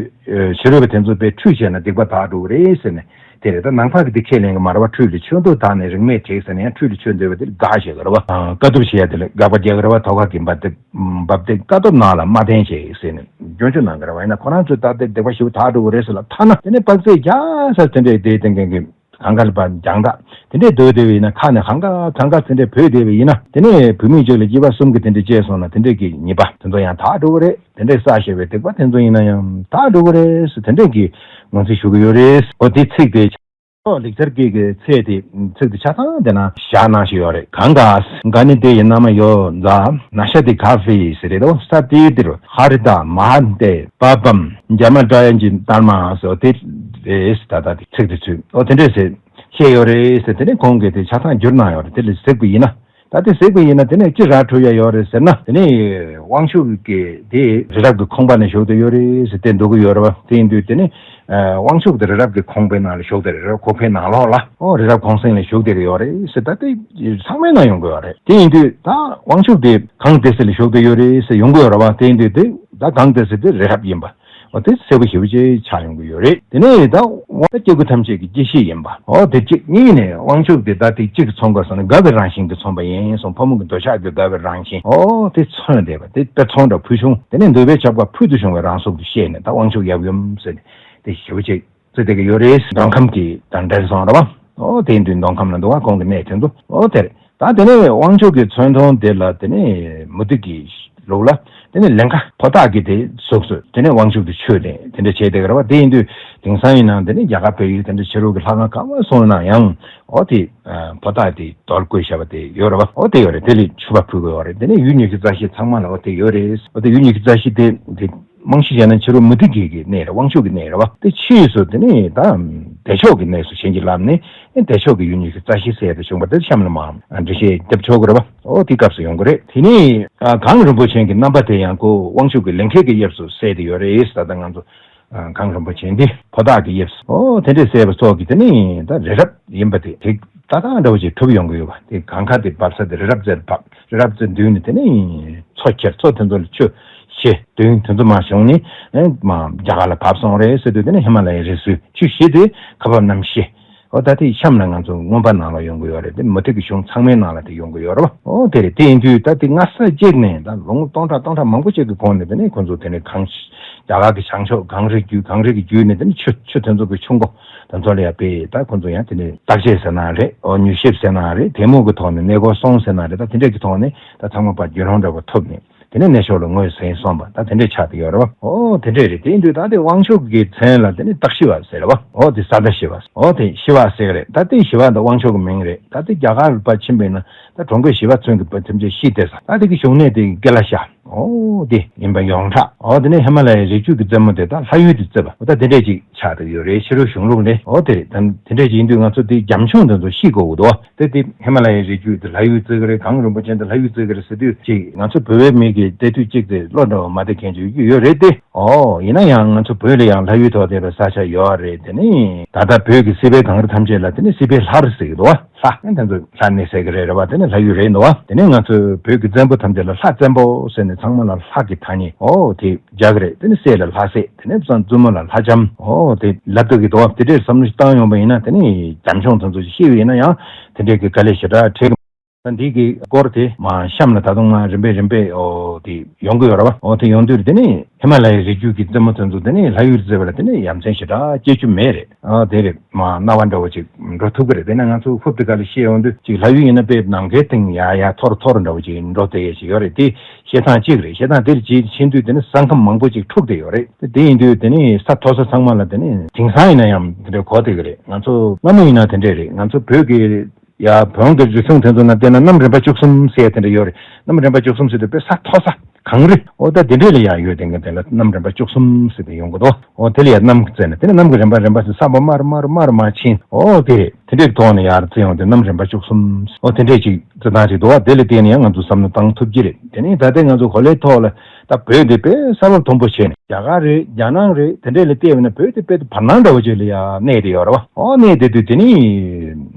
ཕྱི་རོལ་པ་དེ་ཚོ་དཔེ་ཁྲུས་བྱས་ན་སྡིག་པ་དག་འགྲོ་གི་རེད་ཟེར་ནས། དེ་རེད། ད་ནང་པ་གི་དེ་ཁས་ལེན་གི་མ་རེད་བ། ཁྲུས་ལ་ཆོས་མདོ་དག་ནས་རིག་མེད་བྲིས་ཟེར་ནས་ཡང་ཁྲུས་ལ་ཆོས་འདོད་པ་དེ་ལ་དགག་བྱེད་གི་རེད་བ། དཀའ་ཐུབ་བྱེད་ཡ་དེ་ལ་དགག་པ་རྒྱག་གི་རེད་བ། དོ་ཁ་གི་འབབ་སྟེགས་འབབ་སྟེགས་དཀའ་ཐུབ་ནང་ལ་མ་བསྟན་བྱེད་ཟེར་ནས་སྐྱོན་བརྗོད་གནང་གི་རེད་བ། ཡིན་ན་ཁོ་རང་ཚོས་ད་ལྟའི་སྡིག་པ་ཞེ་པོ་དག་འགྲོ་གི་རེད་ཟེར་ལ་ཐ་ན། དེ་ནས་དཔག་ཚད་བརྒྱ་ཟེར་དེ་འདྲའི་དེའི་སྟེང་གི་གངྒཱ་ལ་ཕར་རྒྱང་ཐག་དེ་འདྲའི་སྡོད་བསྡད་པ་ཡིན་ན། ཁ་ནས་གངྒཱ་གངྒཱ་དེ་འདྲའི་བོས་བསྡད་པ་ཡིན་ན། དེ་ནས་བུད་མེད་ཅིག་ལ་སྐྱེས་པ་གསུམ་གྱི་དེ་འདྲ་སྐྱེས་སོང་ན། དེ་འདྲའི་གི་ཉེས་པ་དེ་ཚོ་ཡང་དག་འགྲོ་གི་རེད། དེ་འདྲའི་བསགས་བཞག་པའི་སྡིག་པ་དེ་ཚོ་ཡིན་ན་ཡང་དག་འགྲོ་གི་རེད་ཟེར། དེ་འདྲའི་གི་ངོས་འཛིན་ཞུ་གི་ཡོད་རེད། འོ་དེ་ཚིག་དེ། ཨོ་ལེགས་སྦྱར་སྐད་ཀྱི་ཚིག་དེ་ཚིག་དེ་ཆ་ཚང་དེ་ན་བཞག་གནང་བཞིན་ཡོད་རེད། གངྒཱ་གངྒཱ་ནི་དེ་ཡི་ན་མ་ཡོ་ཛ་ན་ཤ་དི་ག་ཕི་ཟེར་རེད་དོ། ས་དེའི་དེ་རུ་ཧ་རི་ད་མ་ཧ་དེ་པ་པམ་རྒྱ་མ་ཏྲ་ཡན་གྱི་ཏར་མ་སོ་དེ་རེད། ད་ད་དེ་ཚིག་དེ་ཚུད། ཨོ་དེ་འདྲས་ཟེར་བཤད་ཡོད་རེད་ཟེར། དེ་ནས་ཁོང་གིས་དེ་ཆ་ཚང་བསྒྱུར་གནང་ཡོད་རེད། དེ་ལ་གཟིགས་པ་ཡིན་ན། ད་དེ་གཟིགས་པ་ཡིན་ན་དེ་ནས་ཅི་ར་འཕྲོད་ཡ་ཡོད་རེད་ཟེར་ན། དེ་ནས་དབང་ཕྱུག་གི་དེ་རི་རབ་ཀྱི་ཁོང་པ་ནས་བཞུགས་བསྡད་ཡོད་རེད་ཟེར་དེ་འདུག་གི་ཡོད་རེད་བ། དེ་ཡིན་དུས་དེ་ནས་དབང་ཕྱུག་དེ་རི་རབ་ཀྱི་ཁོང་པའི་ནང་ལ་བཞུགས་བསྡད་རེད། རི་རབ་ཁོག་པའི་ནང་ལོགས་ལ། ཨོ་རི་རབ་ཁོང་སེང་ལ་བཞུགས་བསྡད་ཀྱི་ཡོད་རེད་ཟེར། ད་དེ་ཚང་མའི་ནང་ཡོང་གི་ཡོད་རེད། དེ་ཡིན་དུས་ད་དབང་ཕྱུག་དེ་གངས་ཏི་སེ་ལ་བཞུགས་བསྡད་ཡོད་རེད་ཟེར་ཡོང་གི་ཡོད་རེད་བ། དེ་ཡིན་དུས་དེ་ད་གངས་ཏི་སེ་དེ་རི་རབ་ཡིན་པ། འོ་དེ་གསལ་པོ་ཞེ་པོ་ཅིག་ཆགས་ཡོང་གི་ཡོད་རེད། དེ་ནས་ད་དབང་སྐྱེ་དགུ་ཐམས་ཅད་ཀྱི་སྐྱེ་གཞི་ཡིན་པ། འོ་དེ་གཅིག། གཉིས་ནས་དབང་ཕྱུག་དེ་ད་དེ་གཅིག་གིས་མཚོན་དགོས་སོང་ན་དགའ་བའི་རང་བཞིན་གྱིས་མཚོན་པ་ཡིན་གསུངས། ཕོ་མོ་གི་འདོད་ཆགས་ཀྱི་དགའ་བའི་རང་བཞིན། འོ་དེ་མཚོན་བསྡད་པ་དེ་དཔེ་ཚོང་འདྲ་ཕུལ་བྱུང་། དེ་ནས་འདོད་པའི་ཆགས་པ་ཕུལ་དུ་བྱུང་བའི་རང་གཟུགས་དེ་བཤད་ནས་ད་དབང་ཕྱུག་ཡབ་ཡུམ་ཟེར་ནས་དེ་ཞེ་པོ་ཅིག་བརྩི་བསྡད་ཀྱི་ཡོད་རེད། མདོ་ཁམས་ཀྱི་དང་འབྲེལ་སོང་ར་བ། ཨོ་དེ་ཡིན་དུས་མདོ་ཁམས་ལ་འདུག་བ། ཁོང་གི་གནས་དེ་འདུག་ཨོ་དེ་རེད། ད་དེ་ནས་དབང་ཕྱུག་གི་མཚོན་དོན་དེ་ལ་དེ་ནས་མུ་སྟེགས་ཀྱི་ལུགས་ལ་དེ་ནས་ལིང་ག་ཕོ་རྟ་གི་དེ་གཟུགས་སུ་དེ་ནས་དབང་ཕྱུག་དེ་མཆོད་དེ་དེ་འདྲ་བྱས་བསྡད་ཀྱི་ར་བ། དེ་ཡིན་དུས་དེང་སང་ཡིན་ན་དེ་ནས་རྒྱ་གར་བལ་ཡུལ་དེ་འདྲ་ཕྱི་རོལ་གྱི་ལྷ་ཁང་ག་བ་སོང་ན་ཡང་ཨོ་དེ་ཕོ་རྟ་དེ་རྡོལ་བརྐོས་བཞག་པ་དེ་ཡོད་ར་བ། ཨོ་དེ་ཡོད་རེད། དེ་ལ་མཆོད་པ་ཕུལ་དགོས་པ་རེད། དེ་ནས་ཡུལ་ཉི་ཤུ་རྩ་བཞི་ཚང་མ་ལ་ཨོ་དེ་ཡོད་རེད། ཨོ་དེ་ཡུལ་ཉི་ཤུ་རྩ་བཞི་དེ་དེ། རྨང་གཞི་བྱས་ན་ཕྱི་རོལ་མུ་སྟེགས་ཀྱི་གནས་རེད། དབང་ཕྱུག་གི་གནས་རེད་བ། དེ་ཕྱིས་སུ་དེ་ནས་ད་བདེ་མཆོག་གི་གནས་སུ་བྱིན་གྱིས་བརླབས་ནས་བདེ་མཆོག་གི་ཡུལ་ཉི་ཤུ་རྩ་བཞི་ཟེར་དེ་བྱུང་བ་དེ་གཤམ་ལ་མར་འགྲེལ་བཤད་རྒྱབ་ཆོག་གི་རེད་བ། ཨོ་དེ་སྐབས་སུ་ཡོང་གི་རེད། དེ་ནས་གངས་རིན་པོ་ཆེ་གི་རྣམ་པ་དེ་ཡང་ཁོ་དབང་ཕྱུག་གི་ལིང་གའི་གི་དབྱིབས་སུ་གསལ་བསྡད་ཡོད་རེད། ད་ལྟ་ང་ཚོ་ གངས་རིན་པོ་ཆེ་འདི་ཕོ་བདག་གི་དབྱིབས་ཨོ་དེ་འདྲས་གསལ་བ་སོགས་ཀྱི་དེ་ནི་ད་རི་རབ་ཡིན་པ་དེ་དེ་ཏག་ཏག་འདྲ་བོ་ཅིག་གྲུབ་ཡོང་གི་ཡོད་པ་དེ་གངས་ཁ་དེ་འབབ་ས་དེ་རི་རབ་རྩེར་འབབ་རི་རབ་རྩེ་མདུན་ནས་དེ་ནི་མཚོ་ཁྱེར་མཚོ་དེ་ཚོ་ལ་ཆུ་བཞི་མདུན་དེ་ཚོ་མར་བྱུང་ནས་མར་རྒྱ་གར་ལ་བབས་སོང་རེད་ཟེར་དུས་དེ་ནི་ཧི་མ་ལ་ཡའི་རི་སུལ་ཆུ་བཞི་དེ་ཁ་འབབ་གནམ་བཞི། ཨོ་ད་དེ་གཤམ་ལ་ང་ཚོ་མངོན་པ་ནང་ལ་ཡོང་གི་ཡོད་རེད། དེ་མུ་ཏིག་གི་གཞུང་ཚང་མའི་ནང་ལ་དེ་ཡོང་གི་ཡོད་རེད་བ། ཨོ་དེ་རེད། དེ་ཡིན་དུས་ད་དེ་སྔ་ས་གཅིག་ནས་ད་ལོ་ངོ་སྟོང་ཕྲག་སྟོང་ཕྲག་མང་པོ་ཅིག་གི་གོང་ནས་དེ་ནས་ཁོང་ཚོ་དེ་ནས་གངས་རྒྱ་གར་གྱི་བྱང་ཕྱོགས་གངས་རི་བརྒྱུད་གངས་རི་གི་བརྒྱུད་ནས་དེ་ནས་ཆུ་ཆུ་དེ་ཚོ་གི་ཆུ་མགོ་དེ་ཚོ་ལ་ཡ་དཔེ་ད་ཁོང་ཚོ་ཡང་དེ་ནས་བརྟག་དཔྱད་ཟེར་ན་རེད། ཨོ་མྱུལ་ཞིབ་ཟེར་ན་རེད། དེ་མོ་གི་ཐོག་ནས་གནས་སྐོར་སོང་ཟེར་ན་རེད། ད་དེ་འདྲས་ཀྱི་ཐོག་ནས་ད་ཚང་མ་པར་རྒྱུས་ལོན་འདྲ་བོ་ཐོབ་ནས། དེ་ནས་གནས་མཆོག་ལ་ངོས་ཟིན་སོང་བ་ད་དེ་འདྲས་ཆགས་བསྡད་ཡོད་རེད་བ། ཨོ་དེ་འདྲས་རེད། དེ་ཡིན་དུས་ད་དེ་དབང་ཕྱུག་གི་མཚན་ལ་དེ་ནི་སྟག་ཤི་བ་ཟེར་རེད་བ། ཨོ་དེ་ས་བདག་ཤི་བ། ཨོ་དེ་ཤི་བ་ཟེར་གི་རེད། ད་དེ་ཤི་བ་འདི་དབང་ཕྱུག་གི་མིང་རེད། ད་དེ་རྒྱ་གར་ལ་ཕར་ཕྱིན་པས་ན་ད་གྲོང་ཁྱེར་ཞི་བ་ཚུན་གྱི་བོད་ཐམས་ཅད་ཤི་བསྡད་ས། ད་དེ་གི་བཞུགས་གནས་དེ་ཀེ་ལ་ཤ་ཨོ་དེ་ཡིན་པ་ཡོངས་གྲགས། ཨོ་དེ་ནས་ཧི་མ་ལ་ཡའི་རི་རྒྱུད་ཀྱི་རྩེ་མོ་དེ་ད་ལྷ་ཡུལ་དུ་བརྩི་བ། ཨོ་ད་དེ་འདྲས་ཅིག་ཆགས་བསྡད་ཡོད་རེད། ཕྱི་རོལ་གཞུང་ལུགས་ནས། ཨོ་དེ་རེད། ད་དེ་འདྲས་ཅིག་ཡིན་དུས་ང་ཚོ་དེ་རྒྱ་མཆོང་དེ་ཚོ་ཤི་དགོས་ཀྱི་འདུག་དེ་དེ་ཧི་མ་ལ་ཡའི་རི་རྒྱུད་དེ་ལྷ་ཡུལ་བརྩི་གི་རེད། གངས་རིན་པོ་ཆེ་དེ་ལྷ་ཡུལ་བརྩི་གི་རེད་ཟེར་དུས་ཅིག་ང་ཚོ་བོད་པའི་མི་གི་དེ་དུས་གཅིག་དེ་བློ་འདྲ་བ་མ་བདེ་མཁན་ཅིག་ཡོད་རེད་དེ། ཨོ་ཡིན་ན་ཡང་ང་ཚོ་བོད་ལ་ཡང་ལྷ་ཡུལ་ཐོག་དེ་བའི་ས་ཆ་ཡོད་རེད། དེ་ནི་ད་ལྟ་བོད་ཀྱི་སྲིད་པའི་གངས་རི་ཐམས་ཅད་ལ་དེ་ནི་སྲིད་པའི་ལྷ་རུ་ཟེར་གི་འདུག་བ། ལྷ་དེ་ཚོ་ལྷ་གནས་ཟེར་གི་རེད། རེད་བ། དེ་ནི་ལྷ་ཡུལ་རེད་འདུག་བ། དེ་ནི་ང་ཚོ་བོད་ཀྱི་བཙན་པོ་ཐམས་ཅད་ལ་ལྷ་བཙན་པོ་ཟེར་ནས་ཚང་མ་ལ་ལྷ་གི་ཐ་སྙད་ཨོ་དེ། རྒྱག་གི་རེད། དེ་ནི་སྲས་ལ་ལྷ་སྲས། དེ་ནས་བཙུན་བཙུན་མོ་ལ་ལྷ་ལྕམ་ཨོ་དེ་ལབ་སྡོད་ཀྱི་འདུག་དེ་འདྲའི་བསམ་བློ་ཞིག་བཏང་ཡོང་པ་ཡིན་ན་དེ་ནི་རྒྱ་མཆོང་དེ་ཚོ་ཞིག་ཤི་བ་ཡིན་ན་ཡང་དེ་འདྲའི་གི་དཀའ་ལས་ཞེ་དྲག་འཕྲད་ཀྱི་མ་རེད། འདི་གི་སྐོར་དེ་མ་གཤམ་ལ་ད་དུང་མ་རིམ་པས་རིམ་པས་ཨོ་དེ་ཡོང་གི་ཡོད་རེད་བ། ཨོ་དེ་ཡོང་དུས་དེ་ནི་ཧི་མ་ལ་ཡའི་རི་རྒྱུད་ཀྱི་རྩེ་མོ་དེ་ཚོ་དེ་ནི་ལྷ་ཡུལ་བརྩི་བ་ལ་དེ་ནི་ཡ་མཚན་ཞེ་དྲག་སྐྱེ་རྒྱུ་མེད་རེད། ཨ་དེ་རེད། མ་སྣང་བ་འདྲ་བོ་ཅིག་འགྲོ་ཐུབ་ཀྱི་རེད། དེ་ན་ང་ཚོ་ཧུབ་ཏེ་ག་ལ་ཤེས་ཡོང་དུས་ཅིག་ལྷ་ཡུལ་ཡིན་ན་དཔེ་ནམ་མཁའི་སྟེང་ཡ་ཡ་འཐོར་འཐོར་འདྲ་བོ་ཅིག་འགྲོ་བསྡད་ཡས་ཅིག་ཡོད་རེད། དེ་བཤད་སྟངས་གཅིག་རེད། བཤད་སྟངས་དེར་ཅིག་ཕྱིན་དུས་དེ་ནི་ས་ཁམས་མང་པོ་ཅིག་འཁྲུགས་བསྡད་ཡོད་རེད། དེ་དེ་ཡིན་དུས་དེ་ནི་ས་མཐོ་ས་ཚང་མ་ལ་དེ་ནི་དེང་སང་ཡིན་ན་ཡང་དེ་འདྲ་གོ་བསྡད་ཀྱི་རེད། ང་ཚོ་སྔ་མོ་ཡིན་ན་དེ་འདྲས་རེད། ང་ཚོ་བོད་ཀྱི་ཡ་བོན་གྱི་རིག་གཞུང་དེ་ཚོ་ན་བལྟས་ན་གནམ་རིམ་པ་བཅུ་གསུམ་ཟེར་དེ་འདྲ་ཡོད་རེད། གནམ་རིམ་པ་བཅུ་གསུམ་ཟེར་དུས་དཔེ་ས་མཐོ་ས། གངས་རི། ཨོ་ད་དེ་འདྲས་ལ་ཡང་ཡོད། དེ་འགའ་དེ་ལ་གནམ་རིམ་པ་བཅུ་གསུམ་ཟེར་ཏེ་ཡོང་གི་འདུག་ཨོ་དེ་ལ་ཡང་གནམ་གྱི་རྩེ་ནས་དེ་ནས་གནམ་གྱི་རིམ་པ་རིམ་པ་ཟེར་ས་བ་དམར་དམར་དམར་དམར་ཕྱིན། ཨོ་དེ་རེད། དེ་འདྲས་ཐོག་ནས་ཡར་རྩེ་ཡོང་དུས་གནམ་རིམ་པ་བཅུ་གསུམ། ཨོ་དེ་འདྲས་ཅིག་རྩེ་སྟངས་ཅིག་འདུག་བ། དེ་ལ་བརྟེན་ནས་ཡང་ང་ཚོ་བསམ་བློ་བཏང་ཐུབ་ཀྱི་རེད། དེ་ནས་ད་ལྟའི་ང་ཚོ་གོ་ལའི་ཐོག་ལ་ད་བོད་འདི་དཔེ་ས་བབ་མཐོན་པོ་བྱས་ནས་རྒྱ་གར་རེད། རྒྱ་ནག་རེད། དེ་འདྲས་ལ་བལྟས་པ་ན་བོད་དེ་དཔེ་བར་སྣང་འདྲ་བོ་ཅིག་ལ་ཡང་གནས་བསྡད་ཡོད་རེད་བ། ཨོ་གནས་བསྡད་དུས་དེ་ནས་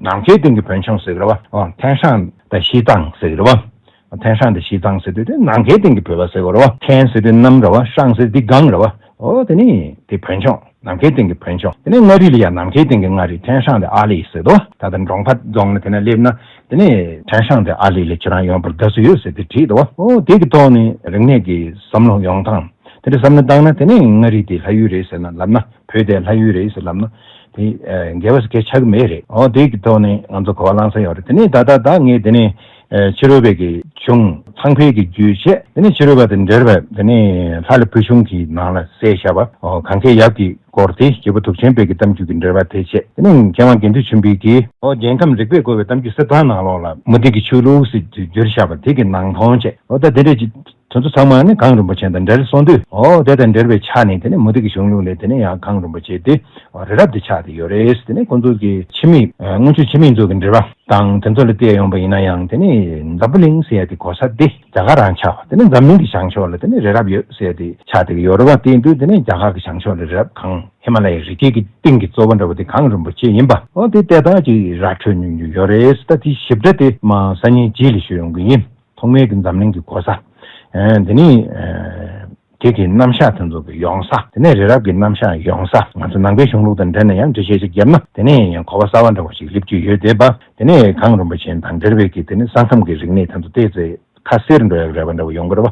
ནམ་མཁའི་སྟེང་གི་བོན་ཆུང་ཟེར་གི་རེད་བ། ཨོ་天上的西藏ཟེར་གི་རེད་བ། 天上的西藏ཟེར་དུས་དེ་ནམ་མཁའི་སྟེང་གི་བོད་པ་ཟེར་དགོས་རེད་བ། 天ཟེར་དུས་གནམ་རེད་བ། 上ཟེར་དུས་སྒང་རེད་བ། ཨོ་དེ་ནི་དེ་བོན་ཆུང་། ནམ་མཁའི་སྟེང་གི་བོན་ཆུང་། དེ་ནས་མངའ་རིས་ལ་ཡང་ནམ་མཁའི་སྟེང་གི་མངའ་རིས་天上的阿里ཟེར་དོ། ད་ལྟ་འབྲོང་ཕ་རྫོང་ལ་དེ་ན་སླེབས་ན་དེ་ནས་天上的阿里ལ་ཁྱེད་རང་ཡོང་བར་དགའ་བསུ་ཡོད་ཟེར་དེ་བྲིས་འདུག་བ། ཨོ་དེ་གི་ཐོག་ནས་རིག་གནས་ཀྱི་བསམ་བློ་ཡོང་སྟངས་དེ་འདྲ་བསམ་བློ་བཏང་ན་དེ་ནས་མངའ་རིས་དེ་ལྷ་ཡུལ་རེད་ཟེར་ན་ལབ་ན། བོད་དེ་ལྷ་ཡུལ་རེད་ཟེར་ལབ་ན། དེ་ཨ་འགལ་བ་ཟེར་མཁན་ཆགས་ཀྱི་མེད་རེད། ཨོ་དེ་གི་ཐོག་ནས་ང་ཚོ་གོ་བ་བླངས་ས་ཡོད་རེད། དེ་ནས་ད་ལྟ་ད་ངས་དེ་ནས་ཨ་ཕྱི་རོལ་པའི་གི་གཞུང་ཚངས་པའི་གི་རྒྱུད་བྱས། དེ་ནས་ཕྱི་རོལ་པ་དེ་འགྲེལ་པ་དེ་ནས་ལྷ་ལ་བུ་ཆུང་གི་ནང་ལ་གསལ་བཞག་པ། ཨོ་གང་གའི་ཡབ་ཀྱི་སྐོར་དེ་རྒྱལ་པོ་གདུགས་ཆེན་པའི་གི་གཏམ་རྒྱུད་ཀྱི་འགྲེལ་པ་དེ་བྱས། དེ་ནས་མཁས་དབང་དགེ་འདུན་ཆོས་འཕེལ་གྱིས་ཨོ་རྒྱལ་ཁམས་རིག་པས་བསྐོར་བའི་གཏམ་རྒྱུད་གསེར་ཐང་ནང་ལོགས་ལ་མུ་ཏིག་གི་ཆོས་ལུགས་ཟེར་བསྒྱུར་བཞག་པ་དེ་གི་ནང་དོན་བྱས། ཨོ་ད་དེ་འདྲས་ཀྱི་དེ་ཚོ་ཚང་མ་ནི་གངས་རིན་པོ་ཆེ་དང་འབྲེལ་སོང་དུས། ཨོ་དེ་དང་འབྲེལ་བའི་ཆ་ནས་དེ་ནི་མུ་ཏིག་གི་གཞུང་ལུགས་ལས་དེ་ནི་ཡང་གངས་རིན་པོ་ཆེ་དེ་རི་རབ་དེ་ཆགས་ཏེ་ཡོད་རེད། དེ་ནི་ཁོང་ཚོ་གི་འཆི་མེད་ཨ་སྔོན་བྱོན་འཆི་མེད་ཚོ་གི་འགྲེལ་པ་དང་དེ་ཚོ་ལ་བལྟས་ཡོང་པ་ཡིན་ན་ཡང་དེ་ནི་འཛམ་བུ་གླིང་ཟེར་ཡ་དེ་གོ་ས་དེ་རྒྱ་གར་རང་ཆགས་པ། དེ་ནི་འཛམ་གླིང་གི་བྱང་ཕྱོགས་ལ་དེ་ནི་རི་རབ་ཡོད་ཟེར་ཡ་དེ་ཆགས་བསྡད་ཀྱི་ཡོད་རེད་བ། དེ་ཡིན་དུས་དེ་ནི་རྒྱ་གར་གི་བྱང་ཕྱོགས་ལ་རི་རབ་གངས་ཧི་མ་ལ་ཡའི་རི་རྒྱུད་ཀྱི་གཏིང་གི་རྩ་བ་འདྲ་བོ་དེ་གངས་རིན་པོ་ཆེ་ཡིན་པ། ཨོ་དེ་ལྟ་སྟངས་ཀྱི་ར་འཕྲོད་ཉུང་ཉུང་ཡོད་རེད། ད་དེ་ཞིབ་ཕྲ་དེ་མ་སང་ཉིན་རྗེས་ལ་ཞུ་ཡོང་གི་ཡིན། ཐོག་མའི་གི་འཛམ་གླིང་གི་གོ་ས། ཨ་དེ་ནི་ཨ་དེ་གི་རྣམ་གཞག་དེ་ཚོ་གི་ཡོང་ས། དེ་ནས་རི་རབ་ཀྱི་རྣམ་གཞག་ཡོང་ས། ང་ཚོ་ནང་པའི་གཞུང་ལུགས་དང་འབྲེལ་ནས་ཡང་འགྲེལ་བཤད་ཅིག་བརྒྱབ་ན་དེ་ནས་ཡང་གོ་བ་གསར་བ་འདྲ་བོ་ཞིག་སླེབས་རྒྱུ་ཡོད་བསྡད་པ། དེ་ནས་གངས་རིན་པོ་ཆེ་དང་འབྲེལ་བའི་གི་དེ་ནས་ས་མཚམས་ཀྱི་རིག་གནས་དེ་ཚོ་ཏོག་ཙམ་ཁ་གསལ་འགྲོ་ཡག་རེ་བ་འདྲ་བོ་ཡོང་གི་རེད་བ།